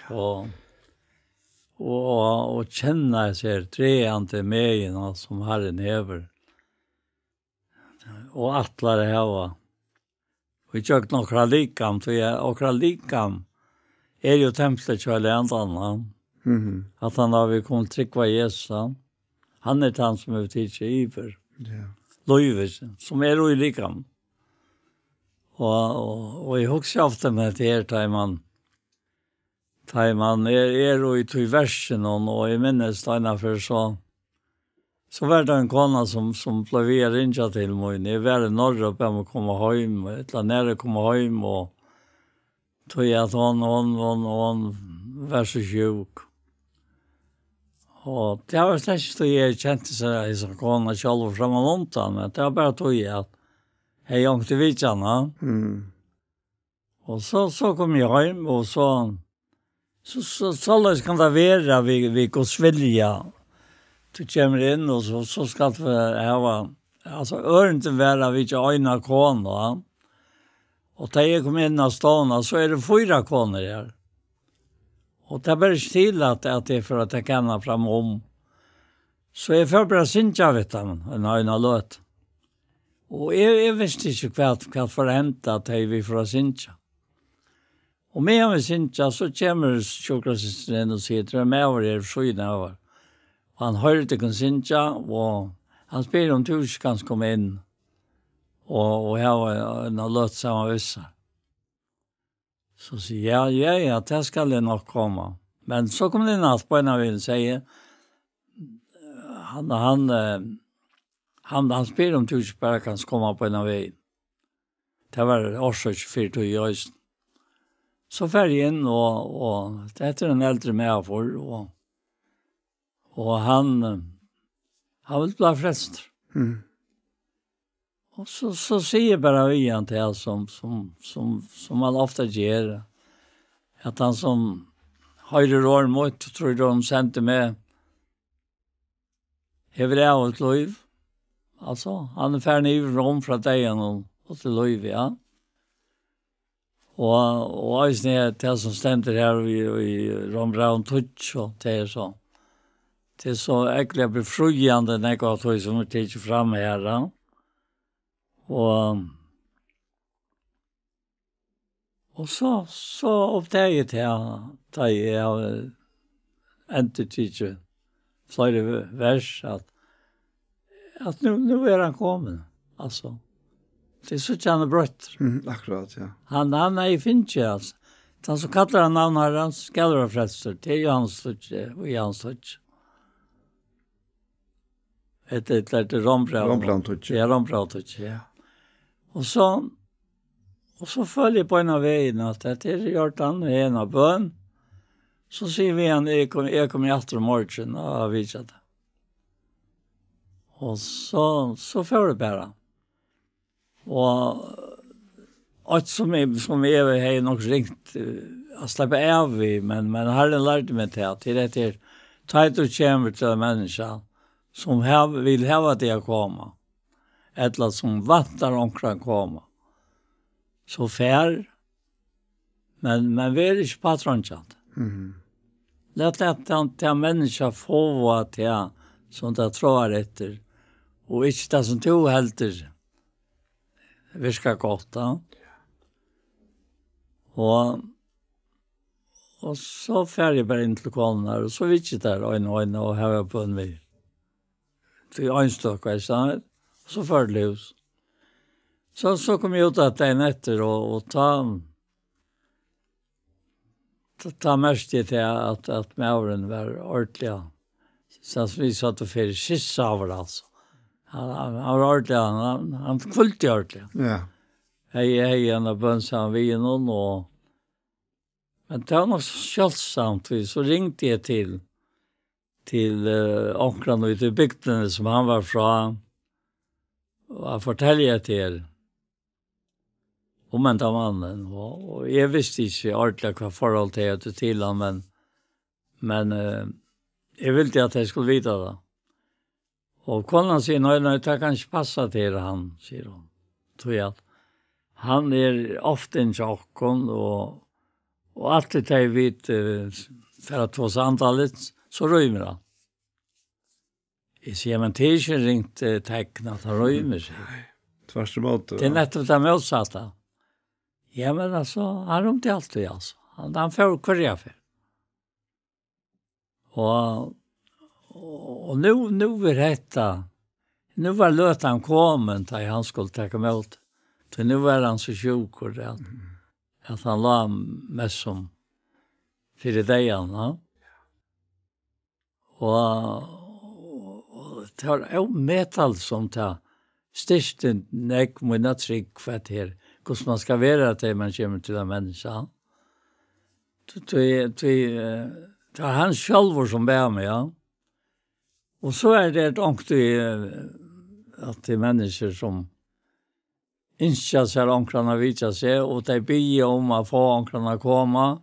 og, og, og, og kenna seg dragandi megin, sum Harrin hevur, og ætlar at hava. Og gjøgnum okkara likam, tí at okkara likam er jo templið hjá Heilaga Andanum, ja. Mhm. At hann havi komið trúgva Jesus, ja. Hann er tann, sum hevur tikið yvir. Ja. Lívið, sum er í likam. Og, og, og eg hugsi ofta um hetta her, tá man, tá man er, er í tí verkinum, og eg minnist eina ferð, so, so var tað ein kona, sum, sum bleiv við at ringja til mín. Eg var í Noregi og bað meg koma heim, ella nær eg kom heim, og tí at hon, hon, hon, hon var so sjúk. Og tað var slett ikki tí eg kendi hesa, hesa kona sjálva frammanundan, men tað var bara tí at eg hevði onkuntíð vitjað hana. Mm. Og so, so kom eg heim, og so, so, so, soleiðis kann tað vera við, við Guds vilja. Tú kemur inn, og so, so skalt tú hava, altso, ørindin var at vitja eina konu, og tá eg kom inn á stovuna, so eru fýra konur her. Og tað ber ikki til at, at eg fór at taka hana fram um. So eg fór bara at syngja við teimum, eina, eina løtu. Og eg, eg visti ikki, hvat, hvat fór at henda, at tey, vit fóru at syngja. Og meðan vit syngja, so kemur sjúkrasystirin inn og sigur, "Tað er maður her við síðuna av her. Og hann hoyrir tykkum syngja, og hann spyr, um tú ikki kanst koma inn og, og hava eina løtu saman við sær." So sigi eg, "Ja, ja, ja, tað skal eg nokk koma." Men so kom hann inn aftur beinanvegin, sigi eg, hann, hann, eh, hann, hann spyr, um tú ikki bara kanst koma beinanvegin. Tað var orsøkin fyri tí eisini. So fari eg inn, og, og hetta er ein eldri maður, og, og hann, eh, hann vil blíva frelstur. Mm. Og so, so sigi eg bara við hann tað, sum, sum, sum, sum man ofta ger, at hann sum hoyrir orð mítt og trýr, hann sendi meg, hevur ævigt lív. Altso, hann er farin yvir frá, frá deyðanum og til lív, ja. Og, og eisini er tað sum stendur her í, í Rómbrævinum tíggju, tað er so, tað er so ógvuliga befriandi, nógv av tí sum er tikið fram her, ja. Og, og so, so uppdagaði eg tað, tá eg havi endurtikið fleiri vers, at, at nú, nú er hann komin, altso. Tað er so, hann er broyttur. Mhm, akkurát, ja. Hann, hann er í fingi, altso. Tann sum kallar á navn Harrans, skal vera frelstur. Tað er Jóhannes tíggju, og Jóhannes tíggju. Hetta er, hetta er Rómbræv. Rómbræv tíggju. Ja, Rómbræv tíggju, ja. Og so, og so føli eg beinanvegin, at hetta er í ordan, og eg eri á bøn. So sigi eg við hann, eg kom, eg komi aftur í morgin, og eg vitji tað. Og so, so fór eg bara. Og eitt sum eg, sum eg hevði nokk ringt, eh, at sleppa av við, men, men Harrin lærdi meg tað, til hetta er, tá tú kemur til ein menniskja, sum hav-, vil hava teg at koma, ella sum væntar onkran koma, so far, men, men ver ikki påtrongandi. Mhm. Lat tað, tað, tað menniskja fáa tað, sum tað tráar eftir, og ikki tað, sum tú heldur virkar gott, ja. Og, og so fari eg bara inn til konurnar, og so vitji eg tær ein og ein, og havi bøn við. Tí einstøk, veitst tú, so fór til hús. So, so kom eg út at dagin eftir, og, og tá, tá, tá merkti eg til at, at maðurin var ordiliga, so at vit satt og fyri sissa av, altso. Hann, hann, hann var ordiliga, hann, hann, hann hvíldi ordiliga. Ja. Eg, eg hevði eina bøn saman við honum, og, men tað var nokk so sjáldsamt, tí so ringdi eg til til eh, onkran út í bygdini, sum hann var frá, og at fortelja til um henda mannin. Og, og eg visti ikki ordiliga hvat forhold tey høvdu til hann, men, men eh, eg vildi, at tey skuldu vita tað. Og konan sigur: "Nei, nei, tað kann ikki passa til hann," sigur hon. Tí at hann er ofta inn hjá okkum, og, og altíð tey vit eh, fara at tosa andaligt, so rýmir hann. Eg sigi: "Men tað er ikki ringt eh, tekn at hann rýmir seg." Tvørturímóti, Tað er ja. Nettopp tað mótsatta. Ja, men altso, hann rýmdi altíð, altso. Hann, hann fór hvørja ferð. Og, og, og nú, nú er hetta, nú var løtan komin, tá hann skuldi taka ímóti. Tí nú var hann so sjúkur, at, at hann lá mest sum fyri deyðan, ja. Og, og, og tað var ómetaliga sum tað styrkti nógv mína trúgv, hvat her, hvussu man skal vera, tá man kemur til at menniskja. Tí, tí, tí, eh, tað var hann sjálvur, sum bað meg, ja. Og so er tað onkuntíð, eh, at tað eru menniskju, sum ynskja sær onkran at vitja seg, og tey biðja um at fáa onkran at koma.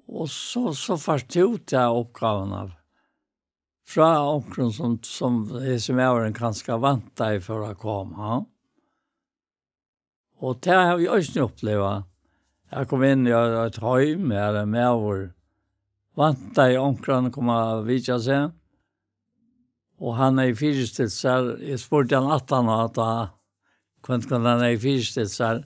Og so, so fært tú ta uppgávuna frá onkrum, sum, sum hesin maðurin kanska væntaði fór at koma. Og tað havi eg eisini upplivað. Eg kom inn í eitt heim, har ein maður væntaði onkran kom at vitja seg. Og hann hevði fyristilt sær, eg spurdi hann aftan á, at hvønn, hvønn hann hevði fyristilt sær.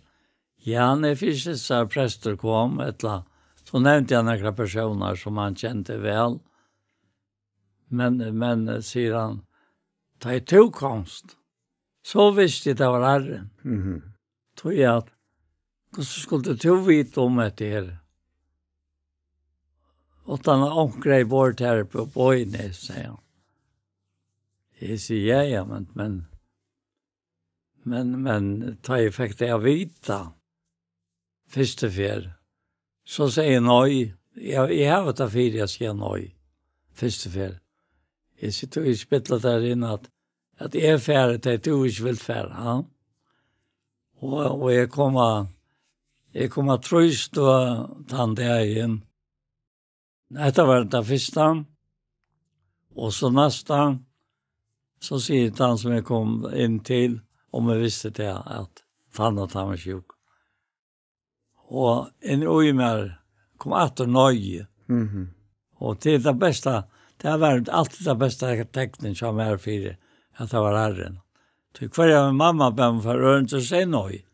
Ja, hann hevði fyristilt sær, prestur kom, ella so nevndi hann nakrar persónar, sum hann kendi væl. Men, men, sigur hann, tá ið tú komst, so visti eg, tað var Harrin. Mhm. Tí at, hvussu skuldi tú vita um hetta her? Uttan at onkur hevði borið tær upp á boðini, segði hann. Eg sigi: "Ja, ja, men, men, men, men, tá eg fekk tað at vita, fyrstu ferð, so segði eg nei. Eg, eg havi tað fyri at siga nei, fyrstu ferð. Eg sigi, tú ikki spilla tær inn at, at eg fari, tá tú ikki vilt fara, ha?" Og, og eg kom á, eg kom á trý støð tann dagin. Hetta var tað fyrsta. Og so næsta, so sigur tann, sum eg kom inn til, um eg visti tað, at tann og tann var sjúk. Og inn í mær kom aftur nei. Mhm. Og tað er tað besta, tað var altíð tað besta teknið hjá mær fyri, at tað var Harrin. Tí hvørja mamma bað meg fara ørindi, so segði eg nei.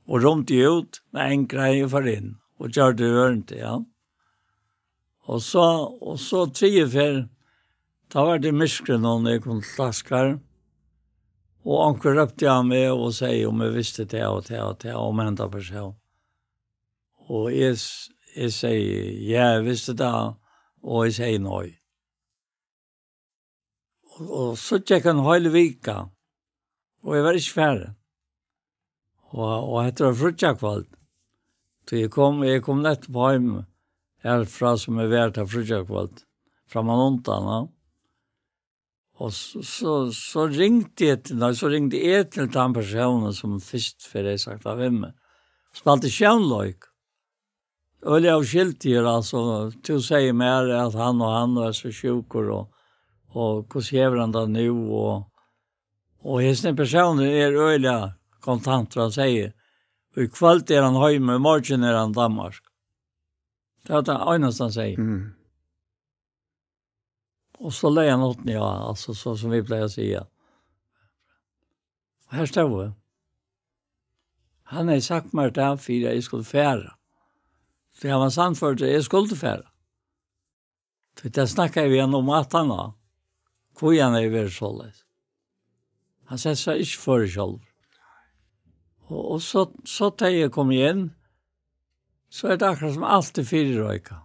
Og rýmdi út, men angraði og fór inn og gjørdi ørindi, ja. Og so, og so triðju ferð, tá var tað í myrkrinum, og eg kom til Klaskar, og onkur rópti á meg og segði, um eg visti tað og tað og tað, um henda persón. Og eg s-, eg segði, ja, eg visti tað, og eg segði nei. Og, og so gekk ein heil vika, og eg var ikki farin. Og, og hetta var fríggjakvøld. Tí eg kom, eg kom nettopp heim herfrá, sum eg var til fríggjakvøld, frammanundan, ja. Og so, so, so ringdi eg til, nei, so ringdi eg til tann persónin, sum fyrst fyri hevði sagt tað við meg. Spældi sjónleik. Øgiliga óskyldigur, altso, tú segði mær, at hann og hann var so sjúkur, og, og hvussu hevur hann tað nú, og, og hesin persónurin er øgiliga kontantur, hann segði, í kvøld er hann heima, í morgin er hann í Danmark. Tað var tað einasta, hann segði. Mm. Og so legði hann hondina á, altso, so sum vit pleiga at siga. Og her stóð eg. Hann hevði sagt mær tað, fyri at eg skuldi fara. Tí hann var sannførdur, at eg skuldi fara. Tí tað snakkaði eg við hann um aftaná, hví hann hevði verið soleiðis. Hann setti seg ikki fyri sjálvur. Og, og so, so tá eg kom inn, so er tað akkurát sum alt er fyrireikað.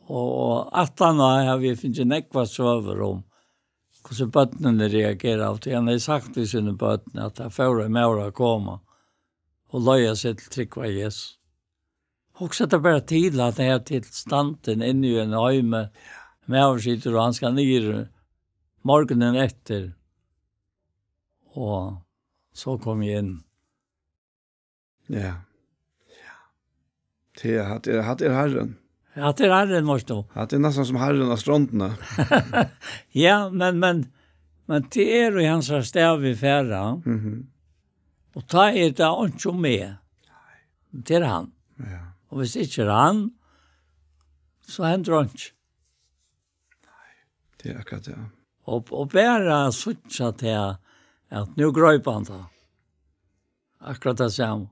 Og, og aftaná havi eg fingið nógvar søgur um, hvussu børnini reagera, og tí hann hevði sagt við síni børn, at tað fór ein maður at koma og leiða seg til trúgv á Jesus. Hugsa tær bara til, at tað er til standin inni í ein heimi, maður situr og hann skal niður morgunin eftir, og so kom eg inn. Ja. Ja. Tað er, hatta er, hatta er Harrin. Hatta er Harrin, veitst tú. Hatta er næstan sum Harrin á strondini. Ja, men, men, men tað er í hansara stað vit fara. Mhm. Og tá er tað einki um meg. Tað er hann. Ja. Og viss ikki er hann, so hendir einki. Tað er akkurát tað. Og, og bara at síggja tað, at nú greip hann tað. Akkurát tað sama.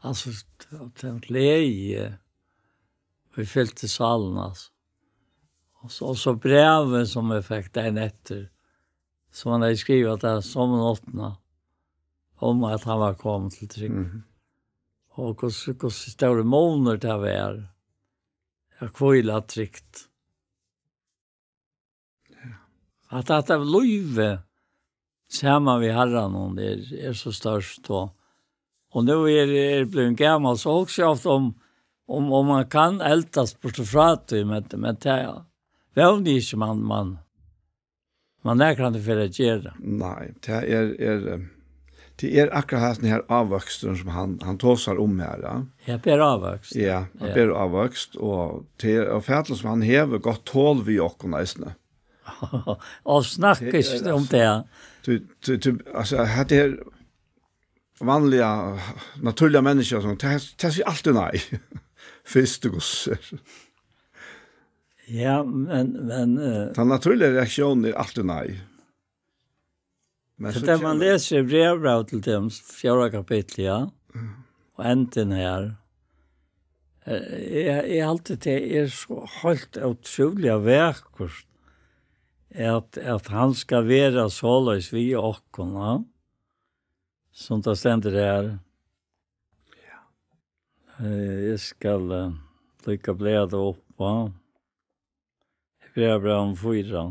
Altso, tað, tað var gleði, eh, vit fylti sálina, altso. Og so, og so brævið sum eg fekk dagin eftir, sum hann hevði skrivað tað somu náttina, um at hann var komin til trúgv. Mhm. Og hvussu, hvussu stórur munur tað var at hvíla trygt. At, at av lívi saman við Harranum er, er so stórt, og, og nú er, er blivin gamal, so hugsi eg ofta um, um, um man kann eldast burtur frá tí, men, men tað vóni eg ikki, man, man, man nakrantíð fer at gera. Nei, tað er, er, eh, tað er akkurát hasin her ávøksturin, sum hann, hann tosar um her, ja. Ja, ber ávøkst. Ja, hann Ja. ber ávøkst, og tað er, og fallið sum hann hevur gott tol við okkum eisini. Og snakka Tað er ikki um altso tað. Tú, tú, tú, altso, hetta er vanliga, natúrliga menniskja, sum, tað, tað sigur altíð nei. Fyrst og góðs. Ja, men, men, eh, Tann natúrliga reaktiónin er altíð nei. Men so Tað man kemur lesur í Brævbræv til dømis, fjórða kapittul, ja, Mm. og endin her. Eh, eg, eg haldi, tað er so heilt ótrúliga vakurt, at, at hann skal vera soleiðis við okkum, ja, sum tað stendur her. Eh, eg skal, eh, líka blaða upp á Hebreabrævinum fýra.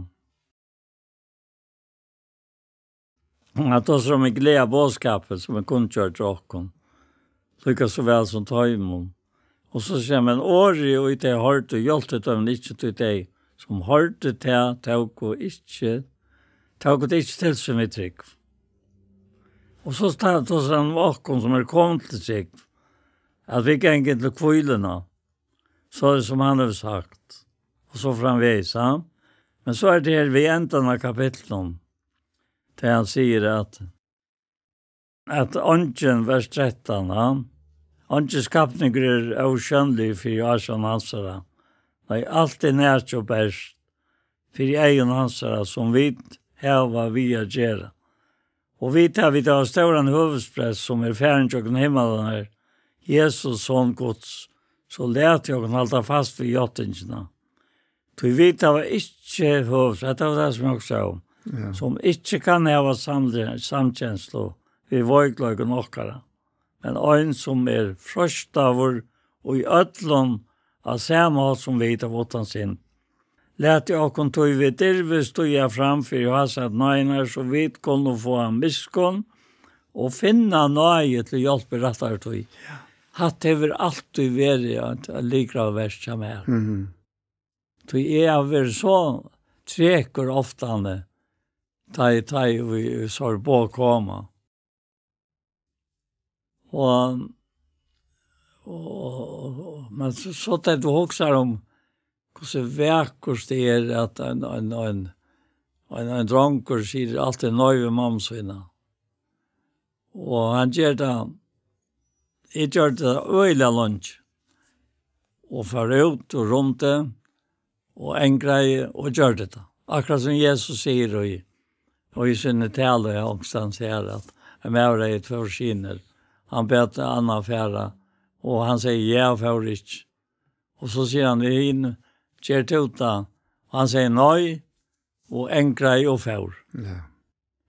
Hann tosar um ein gleðiboðskap, sum er kunngjørdur okkum, líka so væl sum teimum. Og so sigur hann, men orðið, og tey hoyrdu, hjálpti teimum ikki, tí tey, sum hoyrdu tað, tóku ikki, tóku tað ikki til sín við trúgv. Og so sta-, tosar hann um okkum, sum eru komin til trúgv, at vit ganga til hvíluna, so sum hann hevur sagt, og so framvegis, ja. Men so er tað her við endan av kapitlinum, tá hann sigur at, at eingin, vers trettan, ja, eingin skapningur er ósjónligur fyri ásjón hansara. Nei, alt er nakið og bert fyri eygum hansara, sum vit hava við at gera. Og vit, at vit hava stóran høvuðsprest, sum er farin gjøgnum himmarnar, Jesus, Son Guds, so latið okkum halda fast við játtingina. Tí vit hava ikki høvuðs-, hetta var tað, sum eg hugsaði um, Ja. sum ikki kann hava samle-, samkenslu við veikleikum okkara, men ein, sum er freistaður í øllum á sama hátt sum vit, av uttan synd. Latið okkum tí við dirvi stíga fram fyri hásæt náðinar, so vit kunnu fáa miskunn og finna náði til hjálp í rættari tíð. Hatta hevur altíð verið eitt, eitt lyklaverk hjá mær. Mhm. Tí eg havi verið so trekur oftani, tá eg, tá eg, eg sá boð koma. Og, og, og, men so, so tá tú hugsar um hvussu vakurt tað er, at ein, ein, ein, ein, ein drongur sigur altíð nei við mammu sína. Og hann ger tað, eg gjørdi tað øgiliga leingi. Og fór út og rýmdi og angraði og gjørdi tað. Akkurát sum Jesus sigur í, og í síni talu, eg onkustaðni sigi at ein maður hevði tveir synir. Hann bað annan fara, og hann segði, ja, fór ikki. Og so sigur hann við hin, ger tú tað? Og hann segði nei, og angraði og fór. Ja.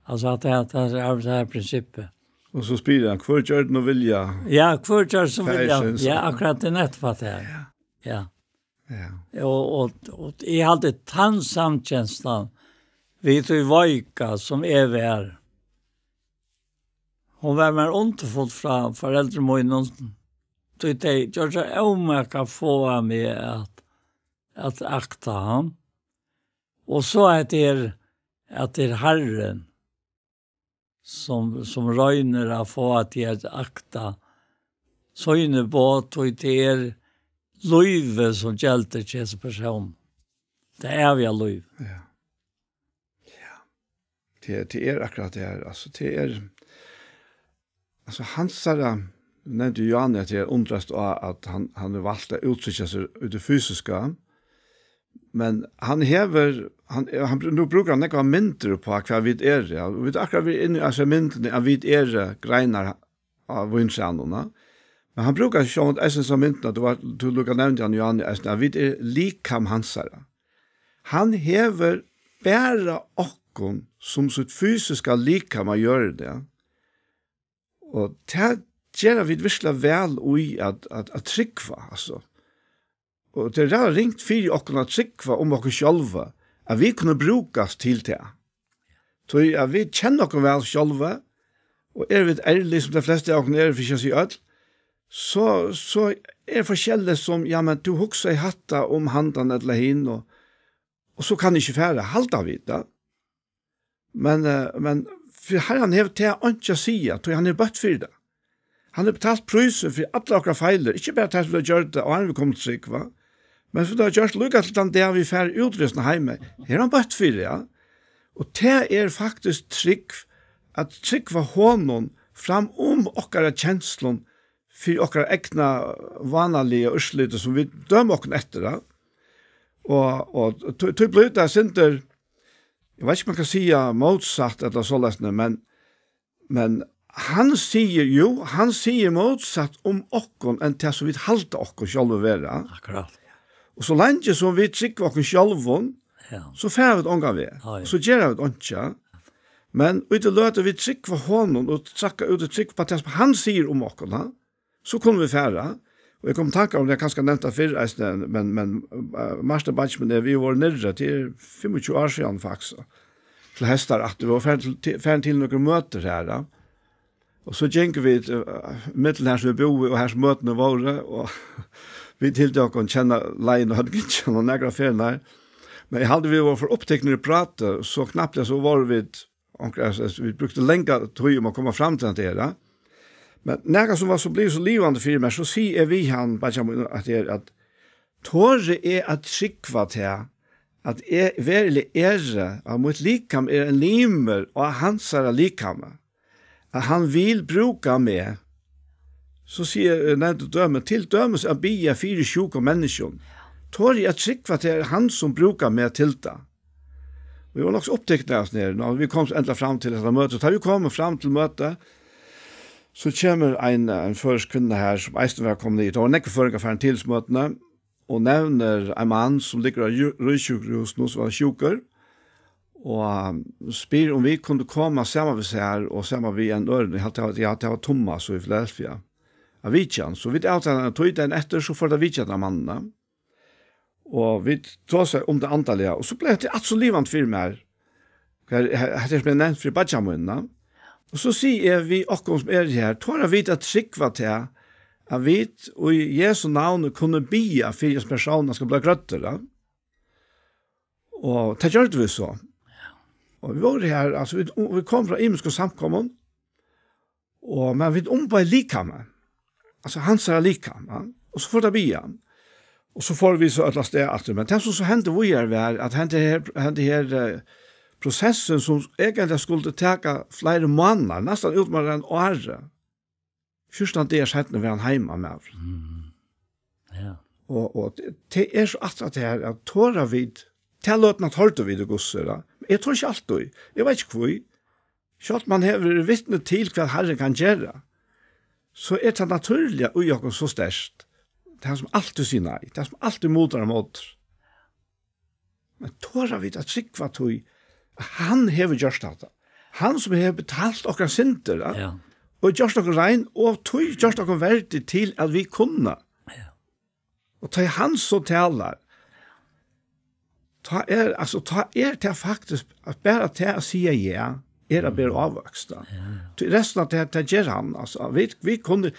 Altso, at tað, tað er, tað er prinsippið. Og so spyr hann, hvør gjørdi nú vilja? Ja, hvør gjørdi sum vilja? Faðirsins. Ja, akkurát, tað er nettupp at tað er. Ja. Ja. Ja. Og, og, og eg haldi tann samkenslan við tí veika sum eg var. Hon var mær undurfull frá foreldrum mínum. tí tey gjørdu sær ómak at fáa meg at, at akta hann. Og so at er, at er Harrin, sum, sum roynir at fáa teg at akta síni boð, tí tað er lívið, sum geldur til hesa persón. Tað æviga lív. Ja. Ja. Tað, tað er akkurát tað her. Altso, tað er, altso, hansara, tú nevndi Johan, at eg undrast á, at hann, hann hevur valt at úttrykkja seg í tí fysiska, men hann hevur, hann, hann, nú brúkar hann nógvar myndir upp á, hvat vit eru, ja. Og vit akkurát verið inni í hasi myndini, at vit eru greinar á víntrænum, ja. Men hann brúkar sjálvandi eisini hesa myndina, tú var, tú líka nevndi hann, Johan, eisini, at vit eru likam hansara. Hann hevur bara okkum sum sítt fysiska likam á jørðini, ja. Og tað gera vit virkuliga væl í at, at, at trúgva, altso. Og tað er ræðuliga ringt fyri okkum at trúgva um okkum sjálva, at vit kunnu brúkast til tað. Tí at vit kenna okkum væl sjálva, og eru vit ærlig, sum tey flestu av okkum eru, fyri ikki at siga øll, so, so er forskelligt sum, ja, men tú hugsaði hatta um handan ella hin, og, og so kann eg ikki fara, halda vit, ja. Men, eh, men fyri Harran hevur tað einki at siga, tí hann er bøtt fyri tað. Hann hevur betalt prísin fyri allar okkara feilir, ikki bara tað sum vit hava gjørt, áðrenn vit komu til trúgv, va? Men sum vit hava gjørt líka til tann dag, vit fara út úr hesum heimi. Her er hann bøtt fyri, ja. Og tað er faktiskt trúgv, at trúgva honum fram um okkara kenslum fyri okkara egna vánaliga úrsliti, sum vit døma okkum eftir, ja. Og, og tí, tí blívur tað sindur, eg veit ikki, um man kann siga mótsatt ella soleiðis, men, men hann sigur, jú, hann sigur mótsatt um okkum enn tað sum vit halda okkum sjálv vera. Akkurát. Og so leingi sum vit trúgva okkum sjálvum, ja, so fara vit ongan veg. Ja, ja. So gera vit einki. Men í tí løtu vit trúgva honum og traðka út í trúgv á tað sum hann sigur um okkum, ha? So kunnu vit fara. Og eg kom í tankar um, eg kanska nevnt tað fyrr, eisini, men, men, eh, Martin, beiggi mín, vit vóru niðri, tað er fimmogtjúgu ár síðan, faktiskt, til hestar, at vit vóru farin til, til, farin til nøkur møtir har, ja. Og so gingu vit, eh, millum har sum vit búðu, og har sum møtini vóru, og vit hildu okkum kenna leiðina og høvdu gingið nakrar ferðir. Men eg haldi, vit vóru for upptiknir í práti, so knappliga so vóru vit, onkra, altso, vit brúktu langa tíð um at koma fram til hatta her, ja. Men nakað sum var so, blivið so livandi fyri mær, so sigi eg við hann, beiggi mín, at er, at tori eg at trúgva tað, at eg veruliga eri, at mítt likam er ein limur á hansara likami, at hann vil brúka meg. So sigi eg, eg nevndi dømi, til dømis at biðja fyri sjúkum menniskjum. Tori eg at trúgva, at tað er hann, sum brúkar meg til tað? Og eg var nokk so upptikin av sånn her, og vit komu endiliga fram til hetta møtið. Tá vit komu fram til møtið, so kemur ein, ein føroysk kvinna har, sum eisini var komin í, tá vóru nógvir føroyingar farin til møtini, og nevnir ein mann, sum liggur á jú-, ríkissjúkrahúsinum, sum var sjúkur, og, um, spyr, um vit kundu koma saman við sær og saman við ein øðrum. Eg haldi, tað var, ja, tað var Tummas í Filadelfia, at vitja hann. So vit avtala eina tíð, dagin eftir, so fóru vit at vitja hendan mannin. Og vit tosaðu um tað andaliga, og so bleiv hetta alt so livandi fyri mær. Hvat, he-, hetta er sum eg nevnti fyri beiggja mín, ja. Og so sigi eg við okkum sum eru her, tora vit at trúgva tað, at vit í Jesu navni kunnu biðja fyri, at persónurin skal blíva grøddur, ja? Og tað gjørdu vit so. Og vit vóru her, altso, vit, vit komu frá ymiskum samkomum, og, men vit umboðaðu likamið. Altso, hansara likam, ja. Og so fór tað biðja. Og so fóru vit so øll avstað aftur. Men tað sum so hendi víðari var, at hendi her, hendi her, eh, prosessin, sum eigentliga skuldi taka fleiri mánaðir, næstan út um at vera ein ár. Fjúrtan dagar seinni var hann heima, maðurin. Mm. Ja. Og, og tað, tað er so aftur at tað her, at tora vit, tað løtuna tordu vit í Guds orð. Eg tori ikki altíð. Eg veit ikki hví. Sjálvt man hevur verið vitni til, hvat Harrin kann gera, so er tað natúrliga í okkum so sterkt. Tað er hann, sum altíð sigur nei. Tað er hann, sum altíð mutar og mótar. Men tora vit at trúgva tí, at hann hevur gjørt hatta? Hann, sum hevur betalt okkara syndir, ja? Ja. Og gjørt okkum rein, og tí gjørt okkum verdig til at vit kunna. Ja. Og tá hann so talar, tá er, altso, tá er tað faktiskt, at bara tað at siga ja, er at bera ávøkst, ja. Ja. Tí restina av tað, tað ger hann, altso. Vit, vit kunnu,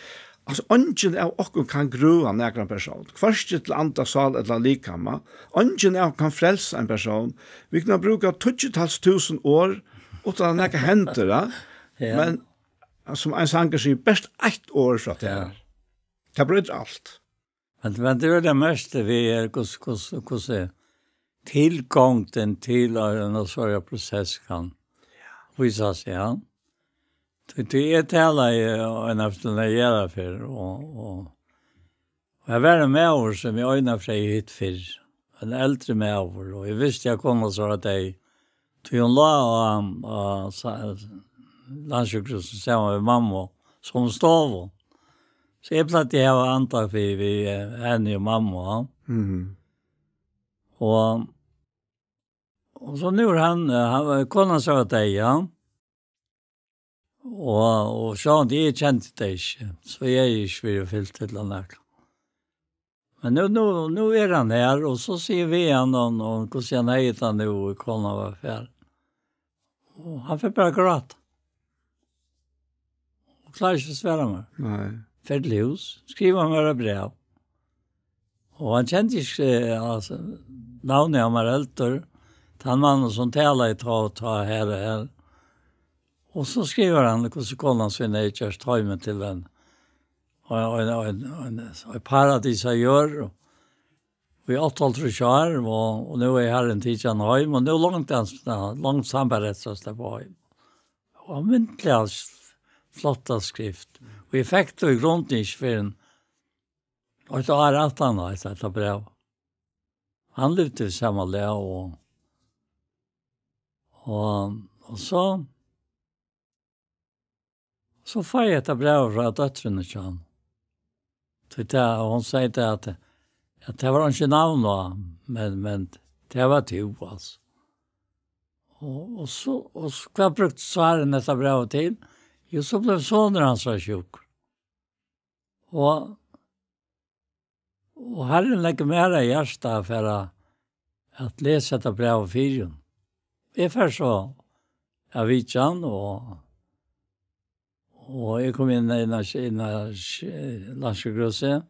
Altso, eingin av okkum kann grøða nakran persón, hvørki til anda, sál ella likama. Eingin av okkum kann frelsa ein persón. Vit kunnu brúka tíggjutals túsund orð, uttan at nakað hendir, ja. Ja. Men, sum ein sangur sigur, bert eitt orð frá tær. Ja. Tað broytir alt. Men, men tað er tað mesta við er, hvussu, hvussu, hvussu tilgongdin til ein sovorðnan prosess kann vísa seg, ja. Tí, tí eg talaði eina ferð, nei, eg eri fyrr, og, og, og her var ein maður, sum eg einaferð hitti fyrr, ein eldri maður, og eg visti, at konan sá at eg, tí hon lá á, á sa-, landssjúkrahúsinum saman við mammu, sum stóð. So eg plagdi at hava andakt við, við, eh, henni og mammu, ja. Mhm. Og, og so nú er hann, eh, hann, konan sá at eg, ja. Og, og sjálvandi eg kendi tað ikki, so eg hevði ikki verið fylgt ella nakað. Men nú, nú, nú er hann her, og so sigur við hann, og, og hvussu hann hevði tað nú, og konan var farin. Og hann fer bara at gráta. Og klárar ikki at svara mær. Nei. Fer til hús, skrivar mær eitt bræv. Og hann kendi ikki, eh, altso, navnið á mær heldur. Tann maðurin, sum talaði tá, tá her og her. Og so skrivar hann, hvussu konan sín hevði gjørt heimin til ein, ein, ein, ein, ein, ein paradís á jørð, og í áttaoghálvtrýss ár, og, og nú er Harrin tikin heim, og nú longdi hann, ja, longdi hann bara eftir at sleppa heim. Og hann myndiliga s-, flotta skrift. Og eg fekk tað í grunden ikki fyrr enn eitt ár aftan á hetta bræv. Hann livdi í sama lag, og, og, og so, so fái eg hetta brævið frá dóttrini hjá honum. Tí tað, hon segði tað at, at tað var einki navn á, men, men tað var tú, altso. Og, og so, og so, hvat brúkti Sárin hetta brævið til? Jú, so bleiv sonur hansara sjúkur. Og, og Harrin leggur mær á hjarta at fara at lesa hetta brævið fyri honum. Eg fari so at vitja hann, og, og eg komi inn, inn á, inn á landssjúkrahúsið,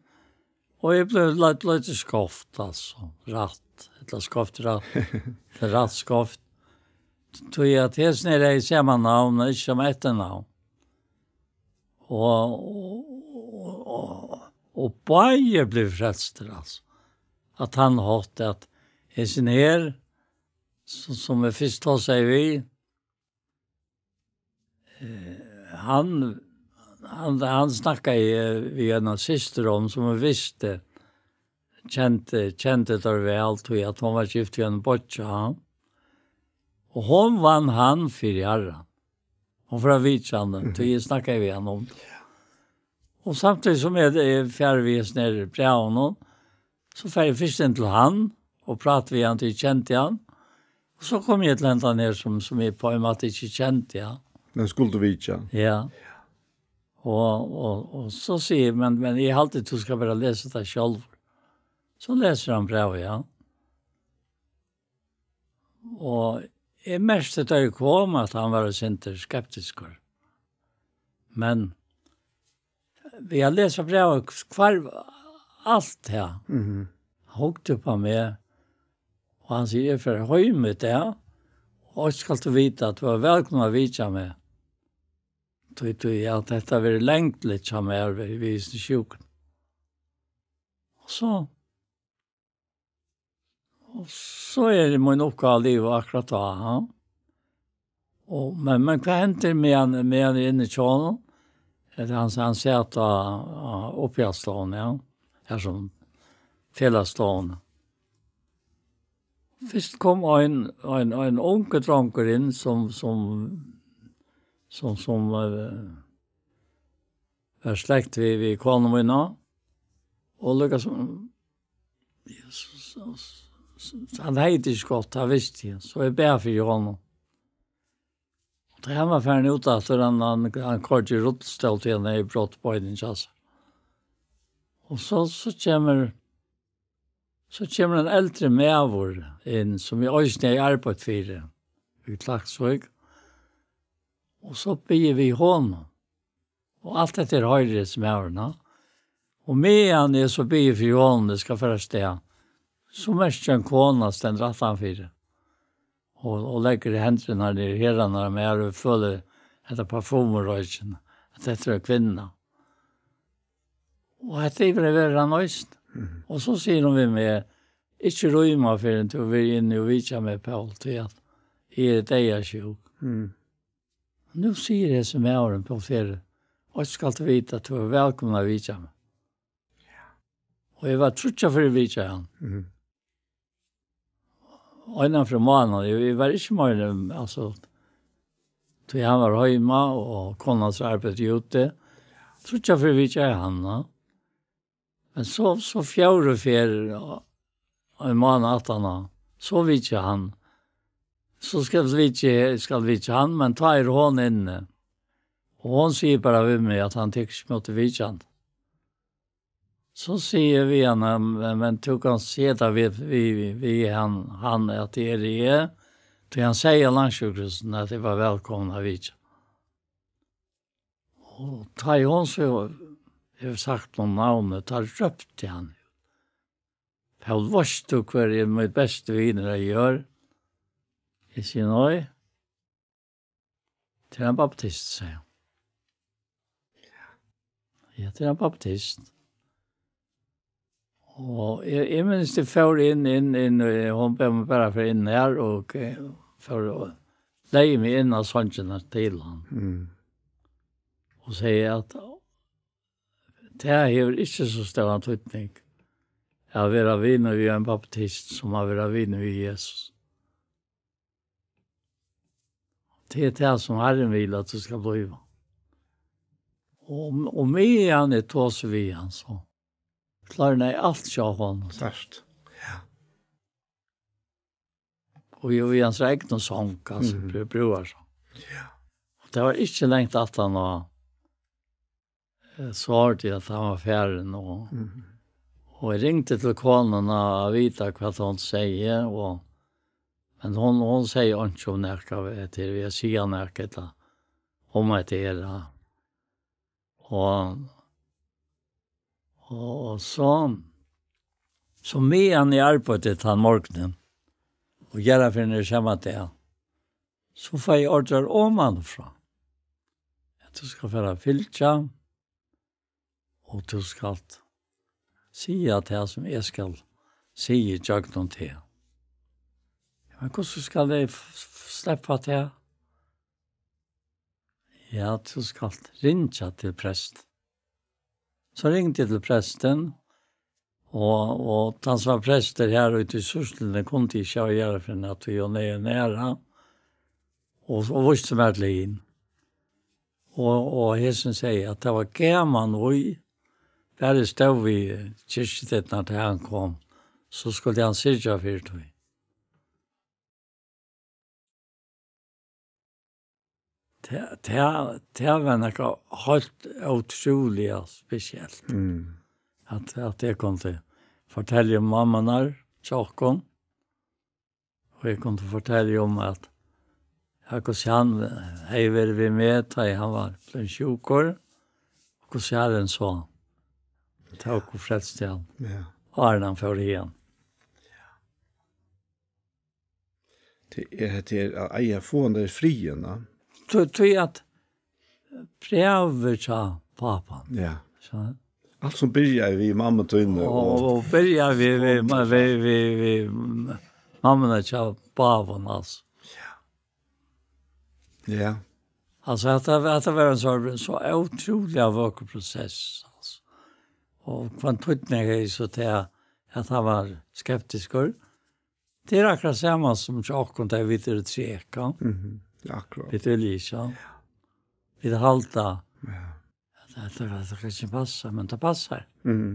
og eg bleiv leit-, leiddur skeivt, altso, rætt, ella skeivt rætt, rætt skeivt. Tí at hesin her hevði sama navn, men ikki sama eftirnavn. Og, og, og, og, og báðir blivu frelstir, altso. Á tann hátt at hesin her, sum, sum eg fyrst tosaði við, eh, hann, hann, hann snakkaði við eina systur um, sum eg visti, kendi, kendi teir væl, tí at hon var gift við ein beiggja, ha. Og hon vann hann fyri Harran. Hon fór at vitja hann, mhm, tí eg snakkaði við hann um tað. Og samtíðis sum eg, eg fari við hesum her brævunum, so fari eg fyrst inn til hann og práti við hann, tí eg kendi hann. Og so kom eg til hendan her, sum, sum eg á ein máta ikki kendi, ja. Men skuldi vitja. Ja. Og, og, og so sigi eg, men, men eg haldi, tú skalt bara lesa tað sjálvur. So lesur hann brævið, ja. Og eg merkti, tá eg kom, at hann var eitt sindur skeptiskur. Men við at lesa brævið hvarv alt tað. Mhm. Hann hugdi upp á meg, og hann sigur, "Eg fari heim í dag, og eitt skalt tú vita, at tú ert vælkomin at vitja meg. Tí, tí, at hetta verður langligt hjá mær við, við hesum sjúkum." Og so Og so er mín uppgáva liðug akkurát tá, ha. Og, men, men hvat hendir meðan, meðan eg eri inni hjá honum? At hann, hann sat á, á uppihaldsstovu, ja. Her sum felagsstovuni. Fyrst kom ein, ein, ein ungur drongur inn sum, sum, sum, sum, eh, var slekt við, við konu mína. Og líka sum, ja, so, so, so, so, hann hevði tað ikki gott, tað visti eg, so eg bað fyri honum. Og tá hann var farin út aftur, hann, hann, hann koyrdi í rullustól tí hann hevði brotið beinið hjá sær. Og so, so kemur, so kemur ein eldri maður inn, sum eg eisini hevði arbeitt fyri í Klaksvík. Og so biði eg við honum. Og alt hetta her hoyrir hesin maðurin, ha. Og meðan eg so biði fyri honum, eg skal fara av stað, so merki eg ein kona stendur aftan fyri. Og, og leggur hendurnar niður í herðarnar á mær og følir hetta parfumuroykin, at hetta er ein kvinna. Og hetta er bara verið hann eisini. Og so sigur hon við meg, ikki rýma fyrr enn tú verður inni og vitja meg, Pól, tí at eg er deyðasjúk. Nú sigur hesin maðurin, Pól Ferri, og skal tú vita, at tú er vælkomin at vitja meg. Og eg var tríggjar ferðir vitjaði hann. Eina ferð um mánaðin, eg, eg var ikki meir enn, altso, tí hann var heima, og kona hans arbeiddi úti. Tríggjar ferðir vitjaði hann, ja. Men so, so fjórðu ferð, ja, ein mánað aftan á, so vitjaði hann. So skal vitja, skal vitja hann, men tá er hon inni. Og hon sigur bara við meg, at hann tekur ikki ímóti vitjan. So sigi eg við hana, men, men tú kanst siga tað við, við, við, við hann, hann, at tað eri eg. Tí hann segði á landssjúkrahúsinum, at eg var vælkomin at vitja. Og tá ið hon so hevur sagt um navnið, tá rópti hann: Pól, veitst tú, hvør er mín besti vinur á jørð? Eg sigi: Nei. Tað er ein baptist, segði hann. Ja, tað er ein baptist. Og eg, eg minnist, eg fór inn, inn, inn, og hon bað meg bara fara inn har, og, eh, fór og legði meg inn á songina til hann. Og segði at tað hevur ikki so stóran týdning at vera vinur við ein baptist sum at vera vinur við Jesus. Tað er tað, sum Harrin vil, at tú skal blíva. Og, og meðan eg tosi við hann, so klárnaði alt hjá honum. Sterkt. Ja. Og jú, í hans egnu song, altso, Mhm. brú-, brúðarsong. Ja. Og tað var ikki langt aftan á, eh, so hoyrdi eg, at hann var farin, og, Mhm. og eg ringdi til konuna at vita, hvat hon segði, og, men hon, hon segði einki um nakað, til við at siga nakað, ella um at tað er, ja. Og, og, og so, so meðan eg arbeiddi tann morgunin, og gera fyri niður sama dag, so fái eg ordrar oman frá. At tú skal fara at fylgja, og tú skalt siga tað, sum eg skal siga gjøgnum teg. Men hvussu skal eg f-, f-, sleppa tað? Ja, tú skalt ringja til prest. So ringdi eg til prestin, og, og tann sum var prestur her úti í Súrsluni kundi ikki hava jarðarferð, tí hon er næra, og, og vísti mær til hin. Og, og hesin segði, at tað var gaman, og bara stóð við kirkjudyrnar, tá hann kom, so skuldi hann syrgja fyri tí. Tað, tað, tað var nakað heilt ótrúliga spesielt. Mm. At, at eg kundi fortelja um mammurnar hjá okkum. Og eg kundi fortelja um at, ja, hvussu hann hevði verið við meg, tá ið hann var blivin sjúkur. Og hvussu Harrin so tók og frelsti hann. Ja. Áðrenn hann fór hiðani. Tað er, tað er at eiga, fáa hann tað í friðin, ja. Tí, tí at brævið hjá pápan. Ja. So. Alt sum byrjaði við mammu tíni og, og, og byrjaði við, við, við, við, við mammuna hjá pápanum, altso. Ja. Ja. Altso, at tað, at tað var ein so, so ótrúliga vøkur prosess, altso. Og hvønn týdning hevði so tað, at hann var skeptiskur? Tað er akkurát sama sum hjá okkum, tá vit eru trek, ja. Mhm. Ja, akkurát. Vit vilja ikki, ja. Vit halda. Ja. At hetta, hetta kann ikki passa, men tað passar. Mhm.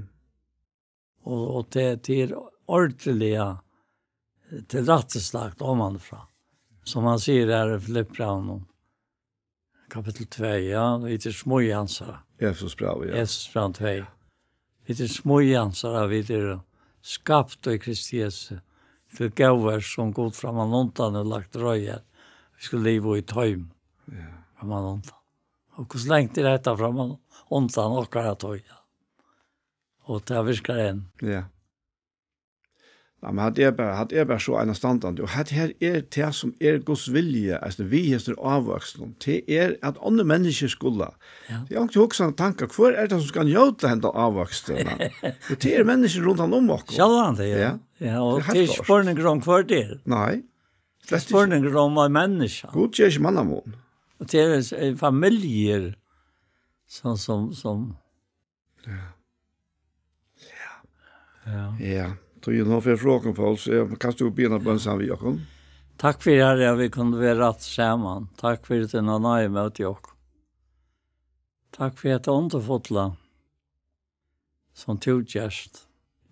Og, og tað, tað er ordiliga tilrættilagt omanfrá. Sum hann sigur her í Filippibrævinum, kapittul tvey, ja, vit eru smíð hansara. Efesusbrævið, ja. Efesusbrævið tvey. Vit eru smíð hansara, vit eru skapt í Kristi Jesu til góð verk, sum Gud frammanundan hevur lagt til reiðar, vit skulu liva í teimum. Ja. Frammanundan. Og hvussu langt er hetta frammanundan okkara tíð? Og tað virkar enn. Ja. Ja, men hatta er bara, hatta er bara so einastandandi. Og hatta her er tað, sum er Guds vilja, altso, við hesum ávøkstum. Tað er, at onnur menniskju skulu. Ja. Tað er onkur hugsan og tankar, hvør er tað, sum skal njóta henda ávøkstin? Og tað er menniskju rundan um okkum. Sjálvandi, ja. Ja. Ja, og Tað er tað er heilt spurningur um, hvør tað er. Nei. Tað er slett ikki. Spurningur um ein menniskja. Gud ger ikki mannamun. Og tað er, eh, familjur, sum, sum, sum Ja. Ja. Ja. Tú, eg nú fer frá okkum, Poul, so eg, kanst tú biðja eina bøn saman við okkum? Takk fyri, Harri, at vit kundu vera aftur saman. Takk fyri tína náði móti okkum. Takk fyri hetta undurfulla, sum tú gert.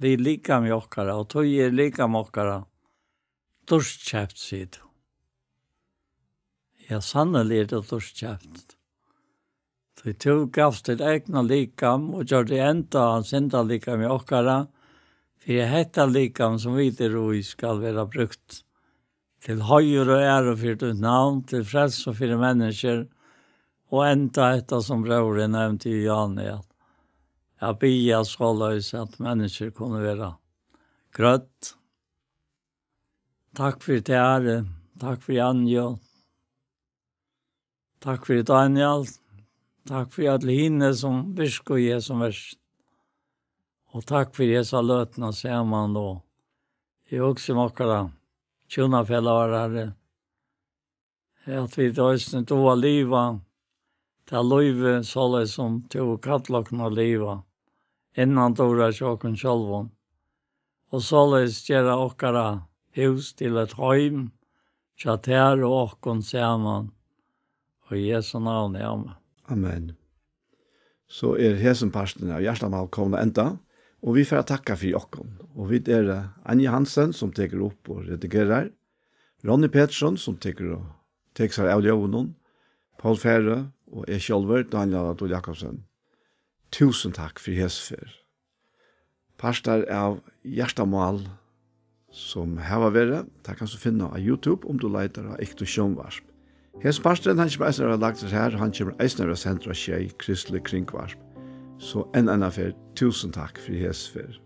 Við likami okkara, og tí er likam okkara dýrkeypt, sigur tú. Ja, sanniliga er tað dýrkeypt. Tí tú gavst títt egna likam og gjørdi enda á syndalikami okkara, fyri at hetta likam, sum vit eru í, skal vera brúkt til heiður og æru fyri títt navn, til frelsu fyri menniskjur, og enda hetta, sum bróðurin nevndi í Johanne, at, at biðja soleiðis, at menniskjur kunnu vera grødd. Takk fyri tær, takk fyri Anju, takk fyri Daniel, takk fyri øll hini, sum virka í hesum verki. Og takk fyri hesa løtuna saman, og eg hugsi um okkara hjúnafelagar, Harri, at vit eisini duga at liva tað lívið, soleiðis sum tú hevur kallað okkum at liva, innandura hjá okkum sjálvum, og soleiðis gera okkara hús til eitt heim hjá tær og okkum saman. Og í Jesu navni, amen. Amen. So er hesin parturin av Hjartamál komin at enda, og vit fara at takka fyri okkum. Og vit eru Anja Hansen, sum tekur upp og redigerar, Ronny Petersson, sum tekur og tekur sær av ljóðinum, Poul Færø og eg sjálvur, Daniel Adol Jakobsen. Túsund takk fyri hesa ferð. Partar av Hjartamál, sum hava verið, tað kanst tú finna á YouTube, um tú leitar á Iktu Sjónvarp. Hesin parturin, hann kemur eisini at vera lagdur her, og hann kemur eisini at vera sendur á Sjey, Kristelig Kringvarp. So enn eina ferð, túsund takk fyri hesa ferð.